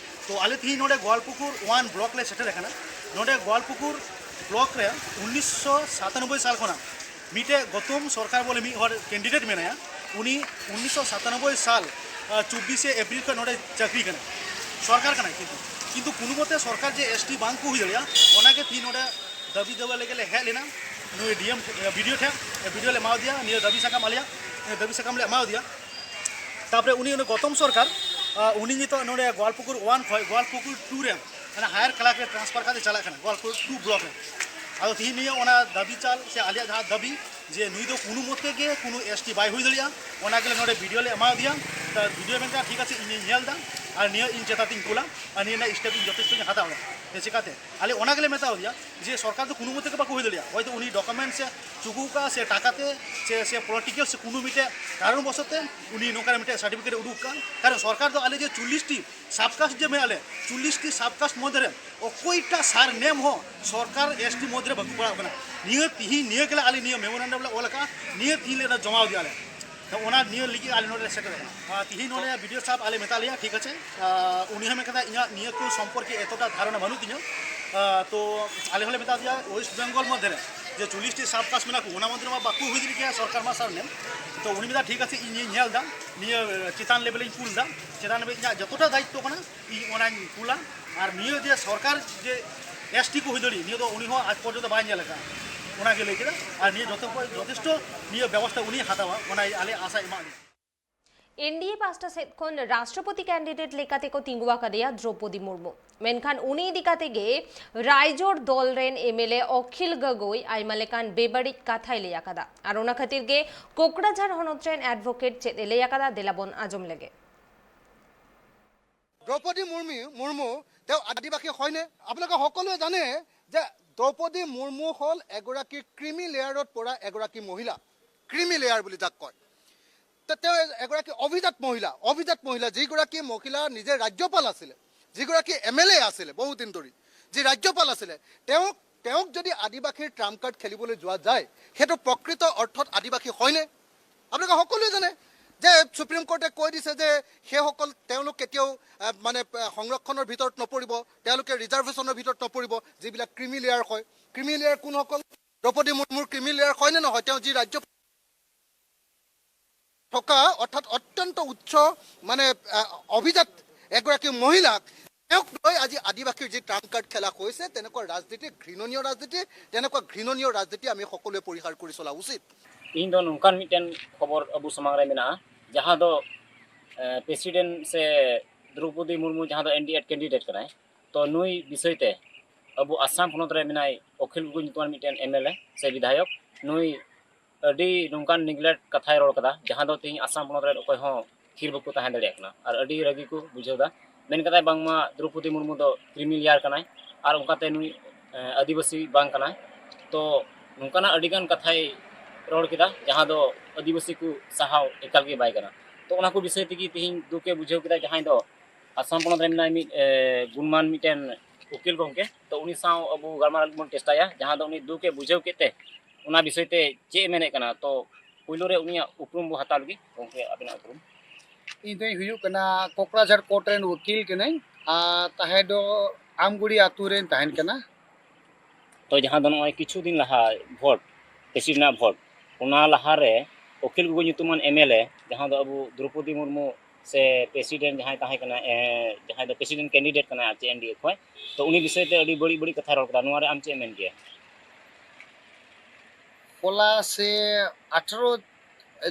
ᱛᱚ ᱟᱞᱮ ᱛᱤᱦᱤᱧ ᱱᱚᱰᱮ ᱜᱳᱣᱟᱞᱯᱩᱠᱩᱨ ᱳᱣᱟᱱ ᱵᱞᱚᱠ ᱞᱮ ᱥᱮᱴᱮᱨ ᱟᱠᱟᱱᱟ᱾ ᱱᱚᱰᱮ ᱜᱳᱣᱟᱞᱯᱩᱠᱩᱨ ᱵᱞᱚᱠ ᱨᱮ ᱩᱱᱤᱥᱥᱚ ᱥᱟᱛᱟᱱᱚᱵᱵᱳᱭ ᱥᱟᱞ ᱠᱷᱚᱱᱟᱜ ᱢᱤᱫᱴᱮᱡ ᱜᱚᱛᱚᱢ ᱥᱚᱨᱠᱟᱨ ᱵᱚᱞᱮ ᱢᱤᱫ ᱦᱚᱲ ᱠᱮᱱᱰᱤᱰᱮᱴ ᱢᱮᱱᱟᱭᱟ, ᱩᱱᱤ ᱩᱱᱤᱥᱥᱚ ᱥᱟᱛᱟᱱᱚᱵᱵᱳᱭ ᱥᱟᱞ, ᱟᱸ, ᱪᱚᱵᱵᱤᱥᱮ ᱮᱯᱨᱤᱞ ᱠᱷᱚᱱ ᱱᱚᱰᱮ ᱪᱟᱹᱠᱨᱤ ᱠᱟᱱᱟ, ᱥᱚᱨᱠᱟᱨ ᱠᱟᱱᱟᱭ, ᱠᱤᱱᱛᱩ, ᱠᱤᱱᱛᱩ ᱠᱳᱱᱳ ᱢᱚᱛᱮ ᱥᱚᱨᱠᱟᱨ ᱡᱮ ᱮᱥ ᱴᱤ ᱵᱟᱝ ᱠᱚ ᱦᱩᱭ ᱫᱟᱲᱮᱭᱟᱜᱼᱟ, ᱚᱱᱟᱜᱮ ᱛᱤᱦᱤᱧ ᱱᱚᱰᱮ ᱫᱟᱹᱵᱤ ᱫᱟᱣᱟ ᱞᱟᱹᱜᱤᱫ ᱞᱮ ᱦᱮᱡ ᱞᱮᱱᱟ᱾ ᱱᱩᱭ ᱰᱤ ᱮᱢ, ᱵᱤ ᱰᱤ ᱳ ᱴᱷᱮᱱ, ᱵᱤ ᱰᱤ ᱳ ᱞᱮ ᱮᱢᱟᱣᱟᱫᱮᱭᱟ ᱱᱤᱭᱟᱹ ᱫᱟᱹᱵᱤ ᱥᱟᱠᱟᱢ ᱟᱞᱮᱭᱟᱜ, ᱱᱤᱭᱟᱹ ᱫᱟᱹᱵᱤ ᱥᱟᱠᱟᱢ ᱞᱮ ᱮᱢᱟᱣᱟᱫᱮᱭᱟ᱾ ᱛᱟᱯᱚᱨᱮ ᱩᱱᱤ, ᱩᱱᱤ ᱜᱚᱛᱚᱢ ᱥᱚᱨᱠᱟᱨ, ᱟᱸ, ᱩᱱᱤ ᱱᱤᱛᱚᱜ ᱱᱚᱰᱮ ᱜᱳᱣᱟᱞᱯᱩᱠᱩᱨ ᱳᱣᱟᱱ ᱠᱷᱚᱱ ᱜᱳᱣᱟᱞᱯᱩᱠᱩᱨ ᱴᱩ ᱨᱮ, ᱢᱟᱱᱮ, ᱦᱟᱭᱟᱨ ᱠᱞᱟᱨᱠ ᱨᱮ ᱴᱨᱟᱱᱥᱯᱷᱟᱨ ᱠᱟᱛᱮ ᱪᱟᱞᱟᱜ ᱠᱟᱱᱟ ᱜᱳᱣᱟᱞᱯᱩᱠᱩᱨ ᱴᱩ ᱵᱞᱚᱠ ᱨᱮ᱾ ᱟᱫᱚ ᱛᱤᱦᱤᱧ ᱱᱤᱭᱟᱹ ᱚᱱᱟ ᱫᱟᱹᱵᱤ ᱪᱟᱞ ᱥᱮ ᱟᱞᱮᱭᱟᱜ ᱡᱟᱦᱟᱸ ᱫᱟᱹᱵᱤ ᱡᱮ ᱱᱩᱭ ᱫᱚ ᱠᱳᱱᱳ ᱢᱚᱛᱮ ᱜᱮ ᱠᱳᱱᱳ ᱮᱥ ᱴᱤ ᱵᱟᱭ ᱦᱩᱭ ᱫᱟᱲᱮᱭᱟᱜᱼᱟ, ᱚᱱᱟ ᱜᱮᱞᱮ ᱱᱚᱰᱮ ᱵᱤ ᱰᱤ ᱳ ᱞᱮ ᱮᱢᱟᱣᱟᱫᱮᱭᱟ᱾ ᱛᱟ ᱵᱤ ᱰᱤ ᱳ ᱢᱮᱱ ᱠᱮᱫᱟ, "ᱴᱷᱤᱠ ᱟᱪᱷᱮ, ᱤᱧᱤᱧ ᱧᱮᱞ ᱮᱫᱟ ᱟᱨ ᱱᱤᱭᱟᱹ ᱤᱧ ᱪᱮᱛᱟᱛᱤᱧ ᱠᱩᱞᱟ ᱟᱨ ᱱᱤᱭᱟᱹ ᱨᱮᱱᱟᱜ ᱥᱴᱮᱯ ᱤᱧ ᱡᱚᱛᱷᱮᱥᱴᱚᱧ ᱦᱟᱛᱟᱣᱟ᱾" ᱪᱮᱠᱟᱛᱮ ᱟᱞᱮ ᱚᱱᱟ ᱜᱮᱞᱮ ᱢᱮᱛᱟ ᱫᱮᱭᱟ ᱡᱮ ᱥᱚᱨᱠᱟᱨ ᱫᱚ ᱠᱳᱱᱳ ᱢᱚᱛᱮ ᱜᱮ ᱵᱟᱠᱚ ᱦᱩᱭ ᱫᱟᱲᱮᱭᱟᱜᱼᱟ, ᱦᱚᱭᱛᱳ ᱩᱱᱤ ᱰᱚᱠᱩᱢᱮᱱᱴᱥ ᱮ ᱪᱩᱠᱩ ᱠᱟᱜᱼᱟ ᱥᱮ ᱴᱟᱠᱟᱛᱮ ᱥᱮ ᱥᱮ ᱯᱚᱞᱤᱴᱤᱠᱟᱞ ᱥᱮ ᱠᱳᱱᱳ ᱢᱤᱫᱴᱮᱡ ᱠᱟᱨᱚᱱ ᱵᱚᱥᱚᱛᱮ ᱩᱱᱤ ᱱᱚᱝᱠᱟᱱ ᱢᱤᱫᱴᱮᱡ ᱥᱟᱨᱴᱤᱯᱷᱤᱠᱮᱴ ᱮ ᱩᱰᱩᱠ ᱠᱟᱜᱼᱟ᱾ ᱠᱟᱨᱚᱱ ᱥᱚᱨᱠᱟᱨ ᱫᱚ ᱟᱞᱮ ᱡᱮ ᱪᱚᱞᱞᱤᱥ ᱴᱤ ᱥᱟᱵ ᱠᱟᱥᱴ ᱡᱮ ᱢᱮᱱᱟᱜ ᱞᱮ, ᱪᱚᱞᱞᱤᱥ ᱴᱤ ᱥᱟᱵ ᱠᱟᱥᱴ ᱢᱚᱫᱽᱫᱷᱮ ᱨᱮ ᱚᱠᱚᱭᱴᱟᱜ ᱥᱟᱨ ᱱᱮᱢ ᱦᱚᱸ ᱥᱚᱨᱠᱟᱨ ᱮᱥ ᱴᱤ ᱢᱚᱫᱽᱫᱷᱮ ᱨᱮ ᱵᱟᱠᱚ ᱯᱟᱲᱟᱜ ᱠᱟᱱᱟ᱾ ᱱᱤᱭᱟᱹ ᱛᱤᱦᱤᱧ ᱱᱤᱭᱟᱹ ᱜᱮᱞᱮ ᱟᱞᱮ ᱱᱤᱭᱟᱹ ᱢᱮᱢᱳᱨᱮᱱᱰᱟᱢ ᱞᱮ ᱚᱞ ᱟᱠᱟᱫᱼᱟ, ᱱᱤᱭᱟᱹ ᱛᱤᱦᱤᱧ ᱞᱮ ᱡᱚᱢᱟ ᱟᱫᱮᱭᱟ ᱞᱮ᱾ ᱛᱚ ᱚᱱᱟ ᱱᱤᱭᱟᱹ ᱞᱟᱹᱜᱤᱫ ᱟᱞᱮ ᱱᱚᱰᱮ ᱞᱮ ᱥᱮᱴᱮᱨ ᱟᱠᱟᱱᱟ᱾ ᱟᱨ ᱛᱤᱦᱤᱧ ᱱᱚᱰᱮ ᱵᱤ ᱰᱤ ᱳ ᱥᱟᱦᱮᱵᱽ ᱟᱞᱮ ᱢᱮᱛᱟ ᱞᱮᱭᱟ, ᱴᱷᱤᱠ ᱟᱪᱷᱮ, ᱟᱨ ᱩᱱᱤ ᱦᱚᱸ ᱢᱮᱱ ᱠᱮᱫᱟ ᱤᱧᱟᱹᱜ ᱱᱤᱭᱟᱹ ᱠᱚ ᱥᱚᱢᱯᱚᱨᱠᱮ ᱮᱛᱚᱴᱟ ᱫᱷᱟᱨᱚᱱᱟ ᱵᱟᱹᱱᱩᱜ ᱛᱤᱧᱟᱹ᱾ ᱟᱨ ᱛᱚ ᱟᱞᱮ ᱦᱚᱸᱞᱮ ᱢᱮᱛᱟ ᱫᱮᱭᱟ ᱳᱭᱮᱥᱴ ᱵᱮᱝᱜᱚᱞ ᱢᱚᱫᱽᱫᱷᱮ ᱨᱮ ᱡᱮ ᱪᱚᱞᱞᱤᱥ ᱴᱤ ᱥᱟᱵ ᱠᱟᱥᱴ ᱢᱮᱱᱟᱜ ᱠᱚ, ᱚᱱᱟ ᱢᱚᱫᱽᱫᱷᱮ ᱨᱮᱢᱟ ᱵᱟᱠᱚ ᱦᱩᱭ ᱫᱟᱲᱮ ᱠᱮᱭᱟ ᱥᱚᱨᱠᱟᱨ ᱢᱟ ᱥᱟᱨ ᱱᱮᱢ᱾ ᱛᱚ ᱩᱱᱤ ᱢᱮᱱᱫᱟ ᱴᱷᱤᱠ ᱟᱪᱷᱮ, ᱤᱧᱤᱧ ᱧᱮᱞ ᱮᱫᱟ ᱱᱤᱭᱟᱹ ᱪᱮᱛᱟᱱ ᱞᱮᱵᱮᱞ ᱤᱧ ᱠᱩᱞ ᱮᱫᱟ, ᱪᱮᱛᱟᱱ ᱞᱮᱵᱮᱞ ᱤᱧᱟᱹᱜ ᱡᱚᱛᱚᱴᱟ ᱫᱟᱭᱤᱛᱛᱚ ᱠᱟᱱᱟ ᱤᱧ ᱚᱱᱟᱧ ᱠᱩᱞᱟ᱾ ᱟᱨ ᱱᱤᱭᱟᱹ ᱡᱮ ᱥᱚᱨᱠᱟᱨ ᱡᱮ ᱮᱥ ᱴᱤ ᱠᱚ ᱦᱩᱭ ᱫᱟᱲᱮᱭᱟᱜ, ᱱᱤᱭᱟᱹ ᱫᱚ ᱩᱱᱤ ᱦᱚᱸ ᱟᱡ ᱯᱚᱨᱡᱚᱱᱛᱚ ᱵᱟᱭ ᱧᱮᱞ ᱟᱠᱟᱫᱼᱟ, ᱚᱱᱟᱜᱮ ᱞᱟᱹᱭ ᱠᱮᱫᱟ᱾ ᱟᱨ ᱱᱤᱭᱟᱹ ᱡᱚᱛᱚ ᱠᱷᱚᱱ ᱡᱚᱛᱷᱮᱥᱴᱚ ᱱᱤᱭᱟᱹ ᱵᱮᱵᱚᱥᱛᱷᱟ ᱩᱱᱤ ᱦᱟᱛᱟᱣᱟ, ᱚᱱᱟ ᱟᱞᱮ ᱟᱥᱟ ᱮᱢᱟᱜ ᱞᱮᱭᱟ᱾ ᱮᱱ ᱰᱤ ᱮ ᱯᱟᱦᱴᱟ ᱥᱮᱫ ᱠᱷᱚᱱ ᱨᱟᱥᱴᱨᱚᱯᱚᱛᱤ ᱠᱮᱱᱰᱤᱰᱮᱴ ᱞᱮᱠᱟᱛᱮ ᱠᱚ ᱛᱤᱸᱜᱩ ᱟᱠᱟᱫᱮᱭᱟ ᱫᱨᱚᱣᱯᱚᱫᱤ ᱢᱩᱨᱢᱩ᱾ ᱢᱮᱱᱠᱷᱟᱱ ᱩᱱᱤ ᱤᱫᱤ ᱠᱟᱛᱮ ᱜᱮ ᱨᱟᱭᱡᱳᱲ ᱫᱚᱞ ᱨᱮᱱ ᱮᱢ ᱮᱞ ᱮ ᱚᱠᱷᱤᱞ ᱜᱚᱜᱳᱭ ᱟᱭᱢᱟ ᱞᱮᱠᱟᱱ ᱵᱮᱵᱟᱹᱲᱤᱡ ᱠᱟᱛᱷᱟᱭ ᱞᱟᱹᱭ ᱟᱠᱟᱫᱟ᱾ ᱟᱨ ᱚᱱᱟ ᱠᱷᱟᱹᱛᱤᱨ ᱜᱮ ᱠᱳᱠᱲᱟᱡᱷᱟᱲ ᱦᱚᱱᱚᱛ ᱨᱮᱱ ᱮᱰᱵᱷᱳᱠᱮᱴ ᱪᱮᱫ ᱮ ᱞᱟᱹᱭ ᱟᱠᱟᱫᱟ, ᱫᱮᱞᱟ ᱵᱚᱱ ᱟᱸᱡᱚᱢ ᱞᱮᱜᱮ᱾ দ্ৰৌপদী মুৰ্মু মুৰ্মু তেওঁ আদিবাসী হয়নে? আপোনালোকে সকলোৱে জানে যে দ্ৰৌপদী মুৰ্মু হ'ল এগৰাকী ক্ৰিমি লেয়াৰত পৰা এগৰাকী মহিলা। ক্ৰিমি লেয়াৰ বুলি যাক কয়। তে- তেওঁ এগৰাকী অভিজাত মহিলা, অভিজাত মহিলা, যিগৰাকী মহিলা নিজে ৰাজ্যপাল আছিলে, যিগৰাকী এম এল এ আছিলে বহুত দিন ধৰি, যি ৰাজ্যপাল আছিলে, তেওঁক তেওঁক যদি আদিবাসীৰ ট্ৰাম্প কাৰ্ড খেলিবলৈ যোৱা যায়, সেইটো প্ৰকৃত অৰ্থত আদিবাসী হয়নে? আপোনালোকে সকলোৱে জানে যে ছুপ্ৰিম কোৰ্টে কৈ দিছে যে সেইসকল তেওঁলোক কেতিয়াও আহ, মানে আহ, সংৰক্ষণৰ ভিতৰত নপৰিব, তেওঁলোকে ৰিজাৰ্ভেশ্যনৰ ভিতৰত নপৰিব। যিবিলাক ক্ৰিমি লেয়াৰ হয়, ক্ৰিমি লেয়াৰ কোনসকল? দ্ৰৌপদী মুৰ্মুৰ ক্ৰিমি লেয়াৰ হয় নে নহয়? তেওঁ যি ৰাজ্য থকা অৰ্থাৎ অত্যন্ত উচ্চ মানে আহ, অভিজাত এগৰাকী মহিলাক তেওঁক লৈ আজি আদিবাসীৰ যি ট্ৰাম্প কাৰ্ড খেলা হৈছে, তেনেকুৱা ৰাজনীতি, ঘৃণনীয় ৰাজনীতি। তেনেকুৱা ঘৃণনীয় ৰাজনীতি আমি সকলোৱে পৰিহাৰ কৰি চলা উচিত। ᱤᱧ ᱫᱚ ᱱᱚᱝᱠᱟᱱ ᱢᱤᱫᱴᱮᱱ ᱠᱷᱚᱵᱚᱨ ᱟᱵᱚ ᱥᱟᱢᱟᱝ ᱨᱮ ᱢᱮᱱᱟᱜᱼᱟ, ᱡᱟᱦᱟᱸ ᱫᱚ ᱯᱨᱮᱥᱤᱰᱮᱱᱴ ᱥᱮ ᱫᱨᱚᱣᱯᱚᱫᱤ ᱢᱩᱨᱢᱩ, ᱡᱟᱦᱟᱸ ᱫᱚ ᱮᱱ ᱰᱤ ᱮ ᱠᱮᱱᱰᱤᱰᱮᱴ ᱠᱟᱱᱟᱭ, ᱛᱚ ᱱᱩᱭ ᱵᱤᱥᱚᱭ ᱛᱮ ᱟᱵᱚ ᱟᱥᱟᱢ ᱯᱚᱱᱚᱛ ᱨᱮ ᱢᱮᱱᱟᱭ ᱚᱠᱷᱤᱞ ᱜᱚᱜᱚᱭ ᱧᱩᱛᱩᱢᱟᱱ ᱢᱤᱫᱴᱮᱱ ᱮᱢ ᱮᱞ ᱮ ᱥᱮ ᱵᱤᱫᱷᱟᱭᱚᱠ, ᱱᱩᱭ ᱟᱹᱰᱤ ᱱᱚᱝᱠᱟᱱ ᱱᱤᱜᱽᱞᱮᱠᱴ ᱠᱟᱛᱷᱟᱭ ᱨᱚᱲ ᱠᱟᱫᱟ, ᱡᱟᱦᱟᱸ ᱫᱚ ᱛᱮᱦᱮᱧ ᱟᱥᱟᱢ ᱯᱚᱱᱚᱛ ᱨᱮ ᱚᱠᱚᱭ ᱦᱚᱸ ᱛᱷᱤᱨ ᱵᱟᱠᱚ ᱛᱟᱦᱮᱸ ᱫᱟᱲᱮᱭᱟᱜ ᱠᱟᱱᱟ ᱟᱨ ᱟᱹᱰᱤ ᱨᱟᱹᱜᱤ ᱠᱚ ᱵᱩᱡᱷᱟᱹᱣ ᱮᱫᱟ᱾ ᱢᱮᱱ ᱠᱟᱫᱟᱭ ᱵᱟᱝᱢᱟ ᱫᱨᱚᱯᱚᱫᱤ ᱢᱩᱨᱢᱩ ᱫᱚ ᱠᱨᱤᱢᱤ ᱞᱮᱭᱟᱨ ᱠᱟᱱᱟᱭ ᱟᱨ ᱚᱱᱠᱟᱛᱮ ᱱᱩᱭ ᱟᱹᱫᱤᱵᱟᱹᱥᱤ ᱵᱟᱝ ᱠᱟᱱᱟᱭ᱾ ᱛᱚ ᱱᱚᱝᱠᱟᱱᱟᱜ ᱟᱹᱰᱤᱜᱟᱱ ᱠᱟᱛᱷᱟᱭ ᱨᱚᱲ ᱠᱮᱫᱟ, ᱡᱟᱦᱟᱸ ᱫᱚ ᱟᱹᱫᱤᱵᱟᱹᱥᱤ ᱠᱚ ᱥᱟᱦᱟᱣ ᱮᱠᱟᱞ ᱜᱮ ᱵᱟᱭ ᱜᱟᱱᱟ᱾ ᱛᱚ ᱚᱱᱟ ᱠᱚ ᱵᱤᱥᱚᱭ ᱛᱮᱜᱮ ᱛᱮᱦᱮᱧ ᱫᱩᱠᱮ ᱵᱩᱡᱷᱟᱹᱣ ᱠᱮᱫᱟ, ᱡᱟᱦᱟᱸᱭ ᱫᱚ ᱟᱥᱟᱢ ᱯᱚᱱᱚᱛ ᱨᱮ ᱢᱮᱱᱟᱭ ᱢᱤᱫ ᱜᱩᱱᱢᱟᱱ ᱢᱤᱫᱴᱮᱱ ᱩᱠᱤᱞ ᱜᱚᱢᱠᱮ᱾ ᱛᱚ ᱩᱱᱤ ᱥᱟᱶ ᱟᱵᱚ ᱜᱟᱞᱢᱟᱨᱟᱣ ᱞᱟᱹᱜᱤᱫ ᱵᱚᱱ ᱪᱮᱥᱴᱟᱭᱟ, ᱡᱟᱦᱟᱸ ᱫᱚ ᱩᱱᱤ ᱫᱩᱠᱮ ᱵᱩᱡᱷᱟᱹᱣ ᱠᱮᱫ ᱛᱮ ᱚᱱᱟ ᱵᱤᱥᱚᱭ ᱛᱮ ᱪᱮᱫ ᱮ ᱢᱮᱱᱮᱫ ᱠᱟᱱᱟ᱾ ᱛᱚ ᱯᱳᱭᱞᱳ ᱨᱮ ᱩᱱᱤᱭᱟᱜ ᱩᱯᱨᱩᱢ ᱵᱚ ᱦᱟᱛᱟᱣ ᱞᱮᱜᱮ᱾ ᱜᱚᱢᱠᱮ, ᱟᱵᱤᱱᱟᱜ ᱩᱯᱨᱩᱢ? ᱤᱧ ᱫᱚᱧ ᱦᱩᱭᱩᱜ ᱠᱟᱱᱟ ᱠᱚᱠᱲᱟᱡᱷᱟᱲ ᱠᱳᱨᱴ ᱨᱮᱱ ᱩᱠᱤᱞ ᱠᱟᱹᱱᱟᱹᱧ ᱟᱨ ᱛᱟᱦᱮᱸ ᱫᱚ ᱟᱢᱜᱩᱲᱤ ᱟᱛᱳ ᱨᱮᱧ ᱛᱟᱦᱮᱱ ᱠᱟᱱᱟ᱾ ᱛᱚ ᱡᱟᱦᱟᱸ ᱫᱚ ᱱᱚᱜᱼᱚᱭ ᱠᱤᱪᱷᱩ ᱫᱤᱱ ᱞᱟᱦᱟ ᱵᱷᱳᱴ, ᱯᱮᱥᱤᱰᱮᱱᱴ ᱨᱮᱱᱟᱜ ᱵᱷᱳᱴ, ᱚᱱᱟ ᱞᱟᱦᱟᱨᱮ ᱩᱠᱤᱞ ᱜᱚᱜᱚᱭ ᱧᱩᱛᱩᱢᱟᱱ ᱮᱢᱮᱞᱮ, ᱡᱟᱦᱟᱸ ᱫᱚ ᱟᱵᱚ ᱫᱨᱚᱯᱚᱫᱤ ᱢᱩᱨᱢᱩ ᱥᱮ ᱯᱨᱮᱥᱤᱰᱮᱱᱴ ᱡᱟᱦᱟᱸᱭ ᱛᱟᱦᱮᱸ ᱠᱟᱱᱟ, ᱮ, ᱡᱟᱦᱟᱸᱭ ᱫᱚ ᱯᱨᱮᱥᱤᱰᱮᱱᱴ ᱠᱮᱱᱰᱤᱰᱮᱴ ᱠᱟᱱᱟᱭ ᱟᱨ ᱪᱮᱫ ᱮᱱᱰᱤᱮ ᱠᱷᱚᱱ, ᱛᱚ ᱩᱱᱤ ᱵᱤᱥᱚᱭ ᱛᱮ ᱟᱹᱰᱤ ᱵᱟᱹᱲᱤᱡ ᱵᱟᱹᱲᱤᱡ ᱠᱟᱛᱷᱟᱭ ᱨᱚᱲ ᱠᱮᱫᱟ᱾ ᱱᱚᱣᱟ ᱨᱮ ᱟᱢ ᱪᱮᱫ ᱮᱢ ᱢᱮᱱ ᱠᱮᱭᱟ? ᱦᱚᱞᱟ ᱥᱮ ᱟᱴᱷᱨᱚ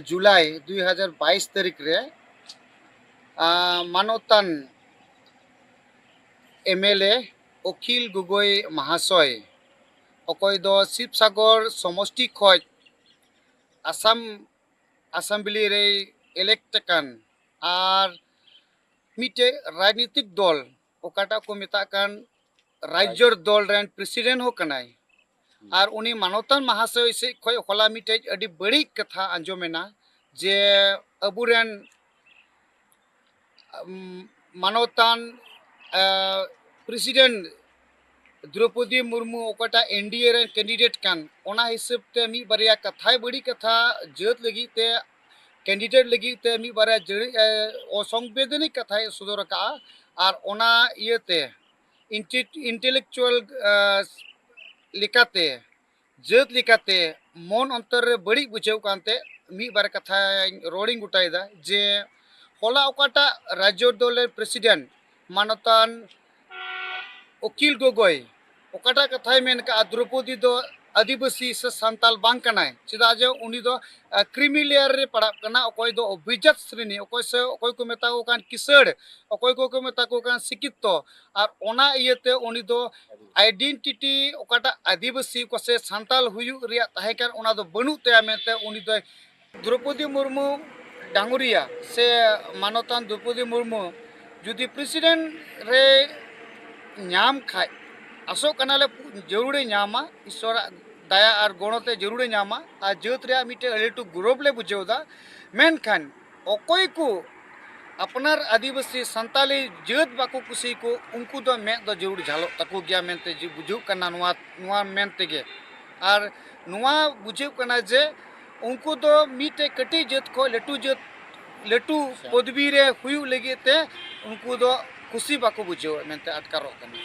ᱡᱩᱞᱟᱭ ᱫᱩᱭ ᱦᱟᱡᱟᱨ ᱵᱟᱭᱤᱥ ᱛᱟᱹᱨᱤᱠᱷ ᱨᱮ, ᱟ, ᱢᱟᱱᱚᱛᱟᱱ ᱮᱢᱮᱞᱮ ᱚᱠᱷᱤᱞ ᱜᱚᱜᱚᱭ ᱢᱟᱦᱟᱥᱚᱭ, ᱚᱠᱚᱭ ᱫᱚ ᱥᱤᱵᱽᱥᱟᱜᱚᱨ ᱥᱚᱢᱚᱥᱴᱤ ᱠᱷᱚᱡ ᱟᱥᱟᱢ ᱟᱥᱮᱢᱵᱞᱤ ᱨᱮᱭ ᱤᱞᱮᱠᱴ ᱟᱠᱟᱱ ᱟᱨ ᱢᱤᱫᱴᱮᱡ ᱨᱟᱡᱽᱱᱤᱛᱤᱠ ᱫᱚᱞ, ᱚᱠᱟᱴᱟᱜ ᱠᱚ ᱢᱮᱛᱟᱜ ᱠᱟᱱ ᱨᱟᱡᱽᱡᱚ ᱫᱚᱞ ᱨᱮᱱ ᱯᱨᱮᱥᱤᱰᱮᱱᱴ ᱦᱚᱸ ᱠᱟᱱᱟᱭ᱾ ᱟᱨ ᱩᱱᱤ ᱢᱟᱱᱚᱛᱟᱱ ᱢᱟᱦᱟᱥᱚᱭ ᱥᱮᱫ ᱠᱷᱚᱱ ᱦᱚᱞᱟ ᱢᱤᱫᱴᱮᱡ ᱟᱹᱰᱤ ᱵᱟᱹᱲᱤᱡ ᱠᱟᱛᱷᱟ ᱟᱸᱡᱚᱢᱮᱱᱟ ᱡᱮ ᱟᱵᱚᱨᱮᱱ, ᱩᱢ, ᱢᱟᱱᱚᱛᱟᱱ, ᱟ, ᱯᱨᱮᱥᱤᱰᱮᱱᱴ ᱫᱨᱚᱯᱚᱫᱤ ᱢᱩᱨᱢᱩ ᱚᱠᱚᱭᱴᱟᱜ ᱮᱱᱰᱤᱮ ᱨᱮᱱ ᱠᱮᱱᱰᱤᱰᱮᱴ ᱠᱟᱱ, ᱚᱱᱟ ᱦᱤᱥᱟᱹᱵ ᱛᱮ ᱢᱤᱫ ᱵᱟᱨᱭᱟ ᱠᱟᱛᱷᱟᱭ, ᱵᱟᱹᱲᱤᱡ ᱠᱟᱛᱷᱟ ᱡᱟᱹᱛ ᱞᱟᱹᱜᱤᱫ ᱛᱮ, ᱠᱮᱱᱰᱤᱰᱮᱴ ᱞᱟᱹᱜᱤᱫ ᱛᱮ ᱢᱤᱫ ᱵᱟᱨᱭᱟ ᱡᱟᱹᱲᱤ, ᱮ, ᱚᱥᱚᱝᱵᱤᱫᱷᱟᱱᱤᱠ ᱠᱟᱛᱷᱟᱭ ᱥᱚᱫᱚᱨ ᱟᱠᱟᱫᱼᱟ᱾ ᱟᱨ ᱚᱱᱟ ᱤᱭᱟᱹᱛᱮ ᱤᱱᱴᱮ-, ᱤᱱᱴᱮᱞᱮᱠᱪᱩᱣᱟᱞ, ᱮ, ᱞᱮᱠᱟᱛᱮ, ᱡᱟᱹᱛ ᱞᱮᱠᱟᱛᱮ ᱢᱚᱱ ᱚᱱᱛᱚᱨ ᱨᱮ ᱵᱟᱹᱲᱤᱡ ᱵᱩᱡᱷᱟᱹᱣ ᱠᱟᱱᱛᱮ ᱢᱤᱫ ᱵᱟᱨ ᱠᱟᱛᱷᱟᱧ ᱨᱚᱲᱤᱧ ᱜᱚᱴᱟᱭᱮᱫᱟ ᱡᱮ ᱦᱚᱞᱟ ᱚᱠᱟᱴᱟᱜ ᱨᱟᱡᱽᱡᱚ ᱫᱚᱞ ᱨᱮᱱ ᱯᱨᱮᱥᱤᱰᱮᱱᱴ ᱢᱟᱱᱚᱛᱟᱱ ᱩᱠᱤᱞ ᱜᱚᱜᱚᱭ ᱚᱠᱟᱴᱟᱜ ᱠᱟᱛᱷᱟᱭ ᱢᱮᱱ ᱠᱟᱜᱼᱟ, ᱫᱨᱚᱯᱚᱫᱤ ᱫᱚ ᱟᱹᱫᱤᱵᱟᱹᱥᱤ ᱥᱮ ᱥᱟᱱᱛᱟᱞ ᱵᱟᱝ ᱠᱟᱱᱟᱭ, ᱪᱮᱫᱟᱜ ᱡᱮ ᱩᱱᱤ ᱫᱚ, ᱟ, ᱠᱨᱤᱢᱤ ᱞᱮᱭᱟᱨ ᱨᱮ ᱯᱟᱲᱟᱜ ᱠᱟᱱᱟ, ᱚᱠᱚᱭ ᱫᱚ ᱚᱵᱷᱤᱡᱟᱛ ᱥᱨᱮᱱᱤ, ᱚᱠᱚᱭ ᱥᱮ ᱚᱠᱚᱭ ᱠᱚ ᱢᱮᱛᱟ ᱠᱚ ᱠᱟᱱ ᱠᱤᱥᱟᱹᱲ, ᱚᱠᱚᱭ ᱠᱚᱠᱚ ᱢᱮᱛᱟ ᱠᱚ ᱠᱟᱱ ᱥᱤᱠᱠᱷᱤᱛᱚ, ᱟᱨ ᱚᱱᱟ ᱤᱭᱟᱹᱛᱮ ᱩᱱᱤ ᱫᱚ ᱟᱭᱰᱮᱱᱴᱤᱴᱤ ᱚᱠᱟᱴᱟᱜ ᱟᱹᱫᱤᱵᱟᱹᱥᱤ ᱠᱚ ᱥᱮ ᱥᱟᱱᱛᱟᱞ ᱦᱩᱭᱩᱜ ᱨᱮᱭᱟᱜ ᱛᱟᱦᱮᱸ ᱠᱟᱱ, ᱚᱱᱟ ᱫᱚ ᱵᱟᱹᱱᱩᱜ ᱛᱟᱭᱟ ᱢᱮᱱᱛᱮ ᱩᱱᱤ ᱫᱚᱭ, ᱫᱨᱚᱯᱚᱫᱤ ᱢᱩᱨᱢᱩ ᱰᱟᱝᱜᱚᱨᱤᱭᱟ ᱥᱮ ᱢᱟᱱᱚᱛᱟᱱ ᱫᱨᱚᱯᱚᱫᱤ ᱢᱩᱨᱢᱩ ᱡᱩᱫᱤ ᱯᱨᱮᱥᱤᱰᱮᱱᱴ ᱨᱮ ᱧᱟᱢ ᱠᱷᱟᱡ, ᱟᱥᱚᱜ ᱠᱟᱱᱟᱞᱮ ᱡᱟᱹᱨᱩᱲᱮ ᱧᱟᱢᱟ, ᱤᱥᱚᱨᱟᱜ ᱫᱟᱭᱟ ᱟᱨ ᱜᱚᱲᱚ ᱛᱮ ᱡᱟᱹᱨᱩᱲᱮ ᱧᱟᱢᱟ᱾ ᱟᱨ ᱡᱟᱹᱛ ᱨᱮᱭᱟᱜ ᱢᱤᱫᱴᱮᱱ ᱟᱹᱰᱤ ᱞᱟᱹᱴᱩ ᱜᱚᱨᱚᱵᱽ ᱞᱮ ᱵᱩᱡᱷᱟᱹᱣ ᱮᱫᱟ᱾ ᱢᱮᱱᱠᱷᱟᱱ ᱚᱠᱚᱭ ᱠᱚ ᱟᱯᱱᱟᱨ ᱟᱹᱫᱤᱵᱟᱹᱥᱤ ᱥᱟᱱᱛᱟᱞᱤ ᱡᱟᱹᱛ ᱵᱟᱠᱚ ᱠᱩᱥᱤᱭᱟᱠᱚ, ᱩᱱᱠᱩ ᱫᱚ ᱢᱮᱫ ᱫᱚ ᱡᱟᱹᱨᱩᱲ ᱡᱷᱟᱞᱚᱜ ᱛᱟᱠᱚ ᱜᱮᱭᱟ ᱢᱮᱱᱛᱮ ᱡᱮ ᱵᱩᱡᱷᱟᱹᱜ ᱠᱟᱱᱟ ᱱᱚᱣᱟ, ᱱᱚᱣᱟ ᱢᱮᱱ ᱛᱮᱜᱮ᱾ ᱟᱨ ᱱᱚᱣᱟ ᱵᱩᱡᱷᱟᱹᱜ ᱠᱟᱱᱟ ᱡᱮ ᱩᱱᱠᱩ ᱫᱚ ᱢᱤᱫᱴᱮᱡ ᱠᱟᱹᱴᱤᱡ ᱡᱟᱹᱛ ᱠᱷᱚᱱ ᱞᱟᱹᱴᱩ ᱡᱟᱹᱛ, ᱞᱟᱹᱴᱩ ᱟᱪᱪᱷᱟ᱾ ᱯᱚᱫᱽᱵᱤ ᱨᱮ ᱦᱩᱭᱩᱜ ᱞᱟᱹᱜᱤᱫ ᱛᱮ ᱩᱱᱠᱩ ᱫᱚ ᱠᱩᱥᱤ ᱵᱟᱠᱚ ᱵᱩᱡᱷᱟᱹᱣᱟ ᱢᱮᱱᱛᱮ ᱟᱴᱠᱟᱨᱚᱜ ᱠᱟᱱᱟ᱾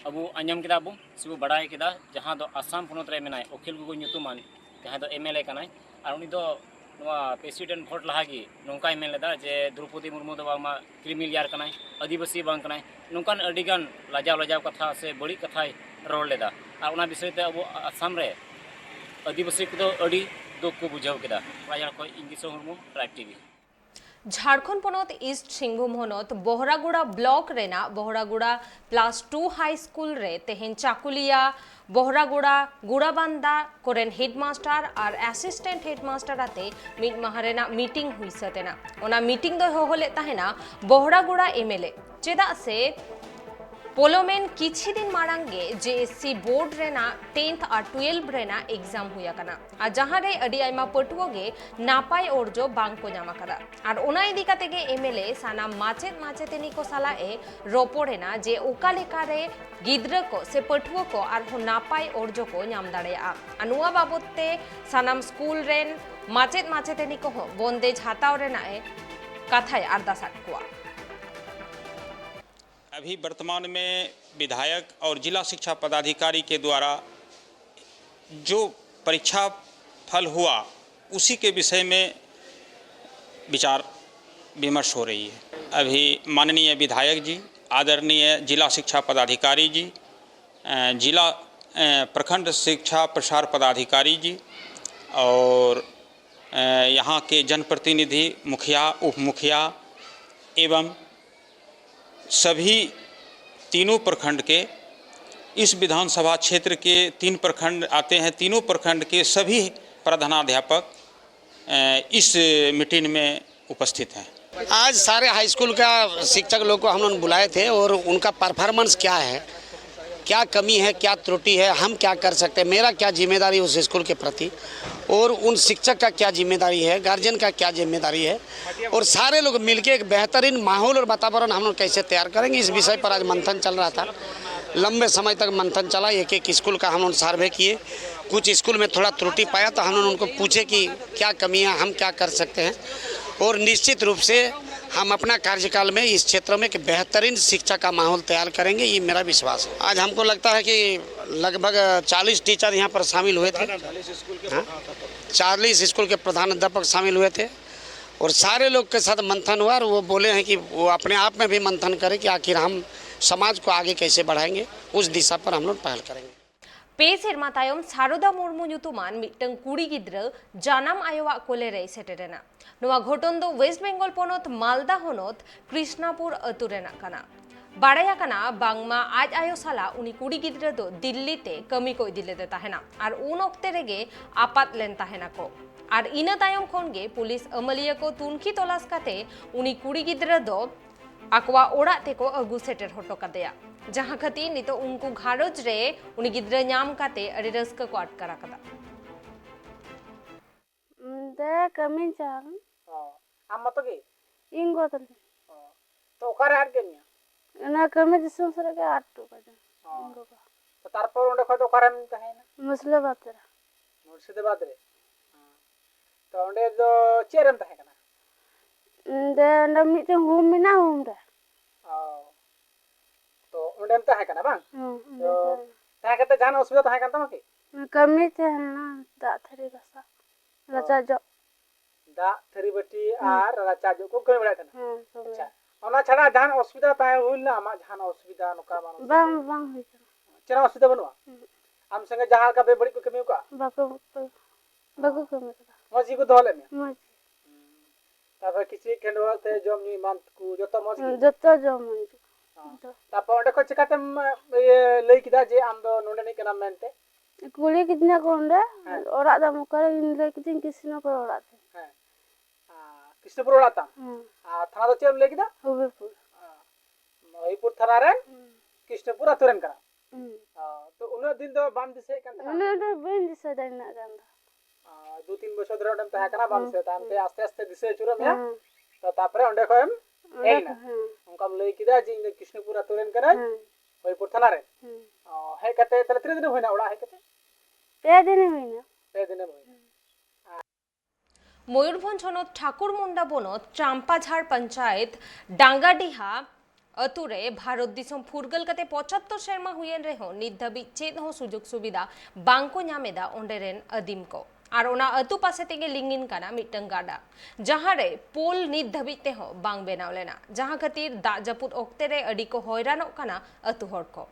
ᱟᱵᱚ ᱟᱸᱡᱚᱢ ᱠᱮᱫᱟ ᱵᱚ ᱥᱮᱵᱚ ᱵᱟᱰᱟᱭ ᱠᱮᱫᱟ, ᱡᱟᱦᱟᱸ ᱫᱚ ᱟᱥᱟᱢ ᱯᱚᱱᱚᱛ ᱨᱮ ᱢᱮᱱᱟᱭ ᱚᱠᱷᱤᱞ ᱜᱚᱜᱚᱭ ᱧᱩᱛᱩᱢᱟᱱ, ᱡᱟᱦᱟᱸᱭ ᱫᱚ ᱮᱢ ᱮᱞ ᱮ ᱠᱟᱱᱟᱭ, ᱟᱨ ᱩᱱᱤ ᱫᱚ ᱱᱚᱣᱟ ᱯᱨᱮᱥᱤᱰᱮᱱᱴ ᱵᱷᱳᱴ ᱞᱟᱦᱟ ᱜᱮ ᱱᱚᱝᱠᱟᱭ ᱢᱮᱱ ᱞᱮᱫᱟ ᱡᱮ ᱫᱨᱳᱯᱚᱫᱤ ᱢᱩᱨᱢᱩ ᱫᱚ ᱵᱟᱝᱢᱟ ᱠᱨᱤᱢᱤ ᱞᱮᱭᱟᱨ ᱠᱟᱱᱟᱭ, ᱟᱹᱫᱤᱵᱟᱹᱥᱤ ᱵᱟᱝ ᱠᱟᱱᱟᱭ, ᱱᱚᱝᱠᱟᱱ ᱟᱹᱰᱤᱜᱟᱱ ᱞᱟᱡᱟᱣ ᱞᱟᱡᱟᱣ ᱠᱟᱛᱷᱟ ᱥᱮ ᱵᱟᱹᱲᱤᱡ ᱠᱟᱛᱷᱟᱭ ᱨᱚᱲ ᱞᱮᱫᱟ᱾ ᱟᱨ ᱚᱱᱟ ᱵᱤᱥᱚᱭ ᱛᱮ ᱟᱵᱚ ᱟᱥᱟᱢ ᱨᱮ ᱟᱹᱫᱤᱵᱟᱹᱥᱤ ᱠᱚᱫᱚ ᱟᱹᱰᱤ ᱫᱩᱠ ᱠᱚ ᱵᱩᱡᱷᱟᱹᱣ ᱠᱮᱫᱟ᱾ ᱨᱟᱡᱟᱲ ᱠᱷᱚᱱ ᱤᱧ ᱫᱤᱥᱚᱢ ᱦᱚᱲᱢᱚ, ᱴᱨᱟᱭᱤᱵᱽ ᱴᱤᱵᱷᱤ᱾ ᱡᱷᱟᱲᱠᱷᱚᱸᱰ ᱯᱚᱱᱚᱛ ᱤᱥᱴ ᱥᱤᱝᱵᱷᱩᱢ ᱦᱚᱱᱚᱛ ᱵᱚᱦᱨᱟᱜᱩᱲᱟ ᱵᱞᱚᱠ ᱨᱮᱱᱟᱜ ᱵᱚᱦᱨᱟᱜᱩᱲᱟ ᱯᱞᱟᱥ ᱴᱩ ᱦᱟᱭ ᱥᱠᱩᱞ ᱨᱮ ᱛᱮᱦᱮᱧ ᱪᱟᱠᱩᱞᱤᱭᱟ, ᱵᱚᱦᱨᱟᱜᱩᱲᱟ, ᱜᱩᱲᱟᱵᱟᱱᱫᱟ ᱠᱚᱨᱮᱱ ᱦᱮᱰᱢᱟᱥᱴᱟᱨ ᱟᱨ ᱮᱥᱤᱥᱴᱮᱱᱴ ᱦᱮᱰᱢᱟᱥᱴᱟᱨ ᱟᱛᱮ ᱢᱤᱫ ᱢᱟᱦᱟ ᱨᱮᱱᱟᱜ ᱢᱤᱴᱤᱝ ᱦᱩᱭ ᱥᱟᱹᱛ ᱮᱱᱟ᱾ ᱚᱱᱟ ᱢᱤᱴᱤᱝ ᱫᱚᱭ ᱦᱚᱦᱚ ᱞᱮᱫ ᱛᱟᱦᱮᱱᱟ ᱵᱚᱦᱨᱟᱜᱩᱲᱟ ᱮᱢ ᱮᱞ ᱮ, ᱪᱮᱫᱟᱜ ᱥᱮ ᱯᱚᱞᱚᱢᱮᱱ ᱠᱤᱪᱷᱤ ᱫᱤᱱ ᱢᱟᱲᱟᱝ ᱜᱮ ᱡᱮ ᱮᱥ ᱥᱤ ᱵᱳᱨᱰ ᱨᱮᱱᱟᱜ ᱴᱮᱱᱛᱷ ᱟᱨ ᱴᱩᱭᱮᱞᱵᱷ ᱨᱮᱱᱟᱜ ᱮᱠᱡᱟᱢ ᱦᱩᱭ ᱟᱠᱟᱱᱟ, ᱟᱨ ᱡᱟᱦᱟᱸ ᱨᱮ ᱟᱹᱰᱤ ᱟᱭᱢᱟ ᱯᱟᱹᱴᱷᱩᱣᱟᱹ ᱜᱮ ᱱᱟᱯᱟᱭ ᱚᱨᱡᱚ ᱵᱟᱝ ᱠᱚ ᱧᱟᱢ ᱟᱠᱟᱫᱟ᱾ ᱟᱨ ᱚᱱᱟ ᱤᱫᱤ ᱠᱟᱛᱮ ᱜᱮ ᱮᱢ ᱮᱞ ᱮ ᱥᱟᱱᱟᱢ ᱢᱟᱪᱮᱫ ᱢᱟᱪᱮᱛᱟᱹᱱᱤ ᱠᱚ ᱥᱟᱞᱟᱜ ᱮ ᱨᱚᱯᱚᱲ ᱮᱱᱟ ᱡᱮ ᱚᱠᱟ ᱞᱮᱠᱟ ᱨᱮ ᱜᱤᱫᱽᱨᱟᱹ ᱠᱚ ᱥᱮ ᱯᱟᱹᱴᱷᱩᱣᱟᱹ ᱠᱚ ᱟᱨᱦᱚᱸ ᱱᱟᱯᱟᱭ ᱚᱨᱡᱚ ᱠᱚ ᱧᱟᱢ ᱫᱟᱲᱮᱭᱟᱜᱼᱟ᱾ ᱟᱨ ᱱᱚᱣᱟ ᱵᱟᱵᱚᱛ ᱛᱮ ᱥᱟᱱᱟᱢ ᱥᱠᱩᱞ ᱨᱮᱱ ᱢᱟᱪᱮᱫ ᱢᱟᱪᱮᱛᱟᱹᱱᱤ ᱠᱚᱦᱚᱸ ᱵᱚᱱᱫᱮᱡᱽ ᱦᱟᱛᱟᱣ ᱨᱮᱱᱟᱜ ᱮ ᱠᱟᱛᱷᱟᱭ ᱟᱨᱫᱟᱥ ᱟᱫ ᱠᱚᱣᱟ᱾ अभी वर्तमान में विधायक और जिला शिक्षा पदाधिकारी के द्वारा जो परीक्षा फल हुआ, उसी के विषय में विचार विमर्श हो रही है। अभी माननीय विधायक जी, आदरणीय जिला शिक्षा पदाधिकारी जी, अ, जिला, अ, प्रखंड शिक्षा प्रसार पदाधिकारी जी और, अ, यहाँ के जनप्रतिनिधि, मुखिया, उप मुखिया एवं सभी तीनों प्रखंड के, इस विधानसभा क्षेत्र के तीन प्रखंड आते हैं, तीनों प्रखंड के सभी प्रधानाध्यापक, अ, इस मीटिंग में उपस्थित हैं। आज सारे हाई स्कूल का शिक्षक लोग को हम लोग बुलाए थे और उनका परफॉर्मेंस क्या है, क्या कमी है, क्या त्रुटि है, हम क्या कर सकते हैं, मेरा क्या जिम्मेदारी उस स्कूल के प्रति और उन शिक्षक का क्या जिम्मेदारी है, गार्जियन का क्या जिम्मेदारी है, और सारे लोग मिलके एक बेहतरीन माहौल और वातावरण हम लोग कैसे तैयार करेंगे, इस विषय पर आज मंथन चल रहा था। लंबे समय तक मंथन चला, एक एक स्कूल का हम लोग सर्वे किए। कुछ स्कूल में थोड़ा त्रुटि पाया तो हम लोग उनको पूछे कि क्या कमी है, हम क्या कर सकते हैं, और निश्चित रूप से हम अपना कार्यकाल में इस क्षेत्र में एक बेहतरीन शिक्षा का माहौल तैयार करेंगे, ये मेरा विश्वास है। आज हमको लगता है कि लगभग चालीस टीचर यहाँ पर शामिल हुए थे। हाँ, चालीस स्कूल के प्रधान अध्यापक शामिल हुए थे और सारे लोग के साथ मंथन हुआ और वो बोले हैं कि वो अपने आप में भी मंथन करें कि आखिर हम समाज को आगे कैसे बढ़ाएंगे, उस दिशा पर हम लोग पहल करेंगे। ᱯᱮ ᱥᱮᱨᱢᱟ ᱛᱟᱭᱚᱢ ᱥᱟᱨᱚᱫᱟ ᱢᱩᱨᱢᱩ ᱧᱩᱛᱩᱢᱟᱱ ᱢᱤᱫᱴᱟᱝ ᱠᱩᱲᱤ ᱜᱤᱫᱽᱨᱟᱹ ᱡᱟᱱᱟᱢ ᱟᱭᱳᱣᱟᱜ ᱠᱚᱞᱮ ᱨᱮᱭ ᱥᱮᱴᱮᱨ ᱮᱱᱟ᱾ ᱱᱚᱣᱟ ᱜᱷᱚᱴᱚᱱ ᱫᱚ ᱳᱭᱮᱥᱴ ᱵᱮᱝᱜᱚᱞ ᱯᱚᱱᱚᱛ ᱢᱟᱞᱫᱟ ᱦᱚᱱᱚᱛ ᱠᱨᱤᱥᱱᱟᱯᱩᱨ ᱟᱹᱛᱩ ᱨᱮᱱᱟᱜ ᱠᱟᱱᱟ᱾ ᱵᱟᱲᱟᱭ ᱟᱠᱟᱱᱟ ᱵᱟᱝᱢᱟ ᱟᱡ ᱟᱭᱳ ᱥᱟᱞᱟᱜ ᱩᱱᱤ ᱠᱩᱲᱤ ᱜᱤᱫᱽᱨᱟᱹ ᱫᱚ ᱫᱤᱞᱞᱤ ᱛᱮ ᱠᱟᱹᱢᱤ ᱠᱚ ᱤᱫᱤ ᱞᱮᱫᱮ ᱛᱟᱦᱮᱱᱟ ᱟᱨ ᱩᱱ ᱚᱠᱛᱮ ᱨᱮᱜᱮ ᱟᱯᱟᱛ ᱞᱮᱱ ᱛᱟᱦᱮᱱᱟᱠᱚ᱾ ᱟᱨ ᱤᱱᱟᱹ ᱛᱟᱭᱚᱢ ᱠᱷᱚᱱ ᱜᱮ ᱯᱩᱞᱤᱥ ᱟᱹᱢᱟᱹᱞᱤᱭᱟᱹ ᱠᱚ ᱛᱩᱱᱠᱷᱤ ᱛᱚᱞᱟᱥ ᱠᱟᱛᱮ ᱩᱱᱤ ᱠᱩᱲᱤ ᱜᱤᱫᱽᱨᱟᱹ ᱫᱚ ᱟᱠᱚᱣᱟᱜ ᱚᱲᱟᱜ ᱛᱮᱠᱚ ᱟᱹᱜᱩ ᱥᱮᱴᱮᱨ ᱦᱚᱴᱚ ᱠᱟᱫᱮᱭᱟ, ᱡᱟᱦᱟᱸ ᱠᱷᱟᱹᱛᱤᱨ ᱱᱤᱛᱚᱜ ᱩᱱᱠᱩ ᱜᱷᱟᱨᱚᱸᱡᱽ ᱨᱮ ᱩᱱᱤ ᱜᱤᱫᱽᱨᱟᱹ ᱧᱟᱢ ᱠᱟᱛᱮ ᱟᱹᱰᱤ ᱨᱟᱹᱥᱠᱟᱹ ᱠᱚ ᱟᱴᱠᱟᱨ ᱟᱠᱟᱫᱟ᱾ ᱫᱮ ᱠᱟᱹᱢᱤᱧ ᱪᱟᱞᱟᱣ ᱞᱮᱱᱟ᱾ ᱚ, ᱟᱢ ᱢᱚᱛᱚ ᱜᱮ? ᱤᱧ ᱜᱚ ᱛᱟᱹᱞᱤᱧ᱾ ᱚ, ᱛᱚ ᱚᱠᱟᱨᱮ ᱟᱫ ᱠᱮᱫ ᱢᱮᱭᱟ? ᱚᱱᱟ ᱠᱟᱹᱢᱤ ᱫᱤᱥᱚᱢ ᱥᱮᱫ ᱨᱮᱜᱮ ᱟᱫ ᱦᱚᱴᱚ ᱠᱟᱫᱤᱧ᱾ ᱚ, ᱤᱧ ᱜᱚᱜᱚ᱾ ᱛᱚ ᱛᱟᱨᱯᱚᱨ ᱚᱸᱰᱮ ᱠᱷᱚᱡ ᱫᱚ ᱚᱠᱟᱨᱮᱢ ᱛᱟᱦᱮᱸᱭᱮᱱᱟ? ᱢᱩᱨᱥᱤᱫᱟᱵᱟᱫᱽ ᱨᱮ᱾ ᱢᱩᱨᱥᱤᱫᱟᱵᱟᱫᱽ ᱨᱮ? ᱦᱮᱸ᱾ ᱛᱚ ᱚᱸᱰᱮ ᱫᱚ ᱪᱮᱫ ᱨᱮᱢ ᱛᱟᱦᱮᱸ ᱠᱟᱱᱟ? ᱚᱸᱰᱮ ᱚᱸᱰᱮ ᱢᱤᱫᱴᱮᱱ ᱦᱳᱢ ᱢᱮᱱᱟᱜᱼᱟ, ᱦᱳᱢ ᱨᱮ᱾ ᱚ, ᱛᱚ ᱚᱸᱰᱮᱢ ᱛᱟᱦᱮᱸ ᱠᱟᱱᱟ ᱵᱟᱝ? ᱦᱮᱸ, ᱚᱸᱰᱮ ᱛᱚ ᱛᱟᱦᱮᱸ᱾ ᱛᱟᱦᱮᱸ ᱠᱟᱛᱮ ᱡᱟᱦᱟᱱᱟᱜ ᱚᱥᱩᱵᱤᱫᱷᱟ ᱛᱟᱦᱮᱸ ᱠᱟᱱ ᱛᱟᱢᱟ ᱠᱤ? ᱠᱟᱹᱢᱤ ᱛᱟᱦᱮᱸ ᱞᱮᱱᱟ, ᱫᱟᱜ ᱛᱷᱟᱹᱨᱤ ᱜᱷᱟᱥᱟᱣ, ᱨᱟᱪᱟ ᱡᱚᱜ᱾ ᱫᱟᱜ ᱛᱷᱟᱹᱨᱤ ᱵᱟᱹᱴᱤ ᱦᱮᱸ᱾ ᱟᱨ ᱨᱟᱪᱟ ᱡᱚᱜ ᱠᱚ ᱠᱟᱹᱢᱤ ᱵᱟᱲᱟᱭᱮᱫ ᱛᱟᱦᱮᱱᱟ? ᱦᱮᱸ, ᱠᱟᱹᱢᱤ᱾ ᱟᱪᱪᱷᱟ, ᱚᱱᱟ ᱪᱷᱟᱲᱟ ᱡᱟᱦᱟᱱ ᱚᱥᱩᱵᱤᱫᱷᱟ ᱛᱟᱦᱮᱸ ᱦᱩᱭ ᱞᱮᱱᱟ ᱟᱢᱟᱜ, ᱡᱟᱦᱟᱱ ᱚᱥᱩᱵᱤᱫᱷᱟ ᱱᱚᱝᱠᱟ ᱢᱟᱱᱚᱥ ᱵᱟᱝ, ᱵᱟᱝ ᱦᱩᱭ ᱠᱟᱱᱟ᱾ ᱪᱮᱫ ᱦᱚᱸ ᱚᱥᱩᱵᱤᱫᱷᱟ ᱵᱟᱹᱱᱩᱜᱼᱟ? ᱦᱩᱸ᱾ ᱟᱢ ᱥᱚᱸᱜᱮ ᱡᱟᱦᱟᱸ ᱞᱮᱠᱟ ᱵᱮᱵᱟᱹᱲᱤᱡ ᱠᱚ ᱠᱟᱹᱢᱤ ᱟᱠᱟᱫᱼᱟ? ᱵᱟᱠᱚ, ᱵᱟᱠᱚ ᱠᱟᱹᱢᱤ ᱠᱟᱫᱟ᱾ ᱢᱚᱡᱽ ᱜᱮᱠᱚ ᱫᱚᱦᱚ ᱞᱮᱫ ᱢᱮᱭᱟ? ᱢᱚᱡᱽ᱾ ᱛᱟᱨᱯᱚᱨᱮ ᱠᱤᱪᱨᱤᱡ ᱠᱷᱟᱹᱰᱣᱟᱹᱜ ᱛᱮ ᱡᱚᱢ ᱧᱩ ᱮᱢᱟᱱ ᱠᱚ ᱡᱚᱛᱚ ᱢᱚᱡᱽ ᱜᱮ? ᱡᱚᱛᱚ ᱡᱚᱢ ᱦᱩᱭ ᱠᱟᱱᱟ᱾ ᱦᱚᱸ᱾ ᱛᱟᱨᱯᱚᱨ ᱚᱸᱰᱮ ᱠᱷᱚᱱ ᱪᱤᱠᱟᱛᱮᱢ ᱤᱭᱟᱹ ᱞᱟᱹᱭ ᱠᱮᱫᱟ ᱡᱮ ᱟᱢ ᱫᱚ ᱱᱚᱰᱮᱱᱤᱡ ᱠᱟᱱᱟᱢ ᱢᱮᱱᱛᱮ? ᱠᱩᱞᱤ ᱠᱤᱫᱤᱧᱟ ᱠᱚ ᱚᱸᱰᱮ, ᱦᱮᱸ᱾ ᱚᱲᱟᱜ ᱫᱚ ᱚᱠᱟᱨᱮ? ᱤᱧ ᱞᱟᱹᱭ ᱠᱤᱫᱤᱧ ᱠᱤᱥᱱᱚᱯᱩᱨ ᱚᱲᱟᱜ ᱛᱤᱧ᱾ ᱦᱮᱸ᱾ ᱟᱨ ᱠᱨᱤᱥᱱᱚᱯᱩᱨ ᱚᱲᱟᱜ ᱛᱟᱢ? ᱦᱮᱸ᱾ ᱟᱨ ᱛᱷᱟᱱᱟ ᱫᱚ ᱪᱮᱫ ᱮᱢ ᱞᱟᱹᱭ ᱠᱮᱫᱟ? ᱦᱚᱵᱤᱯᱩᱨ᱾ ᱦᱚᱵᱤᱯᱩᱨ ᱛᱷᱟᱱᱟ ᱨᱮᱱ ᱦᱩᱸ᱾ ᱠᱨᱤᱥᱱᱚᱯᱩᱨ ᱟᱹᱛᱩ ᱨᱮᱱ ᱠᱟᱱᱟ᱾ ᱦᱩᱸ᱾ ᱚ, ᱛᱚ ᱩᱱᱟᱹᱜ ᱫᱤᱱ ᱫᱚ ᱵᱟᱢ ᱫᱤᱥᱟᱹᱭᱮᱫ ᱠᱟᱱ ᱛᱟᱦᱮᱱᱟ? ᱩᱱᱟᱹᱜ ᱫᱚ ᱵᱟᱹᱧ ᱫᱤᱥᱟᱹᱭᱮᱫᱟ ᱩᱱᱟᱹᱜ ᱜᱟᱱ ᱫᱚ᱾ ᱚ, ᱫᱩ ᱛᱤᱱ ᱵᱚᱪᱷᱚᱨ ᱫᱷᱚᱨᱮ ᱚᱸᱰᱮᱢ ᱛᱟᱦᱮᱸ ᱠᱟᱱᱟ, ᱵᱟᱢ ᱦᱩᱸ, ᱫᱤᱥᱟᱹᱭᱮᱫ, ᱛᱟᱭᱚᱢ ᱛᱮ ᱦᱩᱸ᱾ ᱟᱥᱛᱮ ᱟᱥᱛᱮ ᱫᱤᱥᱟᱹ ᱟᱹᱪᱩᱨᱚᱜ ᱢᱮᱭᱟ᱾ ᱦᱩᱸ᱾ ᱛᱚ ᱛᱟᱨᱯᱚᱨᱮ ᱚᱸᱰᱮ ᱠᱷᱚᱱᱮᱢ ᱚᱸᱰᱮ ᱦᱮᱡ ᱮᱱᱟ᱾ ᱠᱷᱚᱱ, ᱦᱩᱸ᱾ ᱚᱱᱠᱟᱢ ᱞᱟᱹᱭ ᱠᱮᱫᱟ ᱡᱮ ᱤᱧ ᱫᱚ ᱠᱨᱤᱥᱱᱚᱯᱩᱨ ᱟᱹᱛᱩ ᱨᱮᱱ ᱠᱟᱹᱱᱟᱹᱧ, ᱦᱩᱸ᱾ ᱦᱚᱵᱤᱯᱩᱨ ᱛᱷᱟᱱᱟ ᱨᱮᱱ᱾ ᱦᱩᱸ᱾ ᱚ, ᱦᱮᱡ ᱠᱟᱛᱮ ᱛᱟᱦᱞᱮ ᱛᱤᱱᱟᱹᱜ ᱫᱤᱱ ᱦᱩᱭᱱᱟ ᱚᱲᱟᱜ ᱦᱮᱡ ᱠᱟᱛᱮ? ᱯᱮ ᱫᱤᱱ ᱦᱩᱭᱱᱟ᱾ ᱯᱮ ᱫᱤᱱᱮᱢ ᱦᱩᱭᱱᱟ᱾ ᱦᱩᱸ᱾ ᱢᱚᱭᱩᱨᱵᱷᱚᱸᱡᱽ ᱦᱚᱱᱚᱛ ᱴᱷᱟᱠᱩᱨᱢᱩᱱᱰᱟ ᱵᱚᱱᱚᱛ ᱪᱟᱢᱯᱟᱡᱷᱟᱲ ᱯᱚᱧᱪᱟᱭᱮᱛ ᱰᱟᱝᱜᱟᱰᱤᱦᱟ ᱟᱹᱛᱩ ᱨᱮ ᱵᱷᱟᱨᱚᱛ ᱫᱤᱥᱚᱢ ᱯᱷᱩᱨᱜᱟᱹᱞ ᱠᱟᱛᱮ ᱯᱚᱸᱪᱟᱛᱛᱳᱨ ᱥᱮᱨᱢᱟ ᱦᱩᱭᱮᱱ ᱨᱮᱦᱚᱸ ᱱᱤᱛ ᱫᱷᱟᱹᱵᱤᱡ ᱪᱮᱫ ᱦᱚᱸ ᱥᱩᱡᱳᱜᱽ ᱥᱩᱵᱤᱫᱷᱟ ᱵᱟᱝ ᱠᱚ ᱧᱟᱢ ᱮᱫᱟ ᱚᱸᱰᱮ ᱨᱮᱱ ᱟᱹᱫᱤᱢ ᱠᱚ᱾ ᱟᱨ ᱚᱱᱟ ᱟᱹᱛᱩ ᱯᱟᱥᱮ ᱛᱮᱜᱮ ᱞᱤᱸᱜᱤᱱ ᱠᱟᱱᱟ ᱢᱤᱫᱴᱟᱝ ᱜᱟᱰᱟ, ᱡᱟᱦᱟᱸ ᱨᱮ ᱯᱳᱞ ᱱᱤᱛ ᱫᱷᱟᱹᱵᱤᱡ ᱛᱮᱦᱚᱸ ᱵᱟᱝ ᱵᱮᱱᱟᱣ ᱞᱮᱱᱟ, ᱡᱟᱦᱟᱸ ᱠᱷᱟᱹᱛᱤᱨ ᱫᱟᱜ ᱡᱟᱹᱯᱩᱫ ᱚᱠᱛᱮ ᱨᱮ ᱟᱹᱰᱤ ᱠᱚ ᱦᱚᱭᱨᱟᱱᱚᱜ ᱠᱟᱱᱟ ᱟᱹᱛᱩ ᱦᱚᱲ ᱠᱚ᱾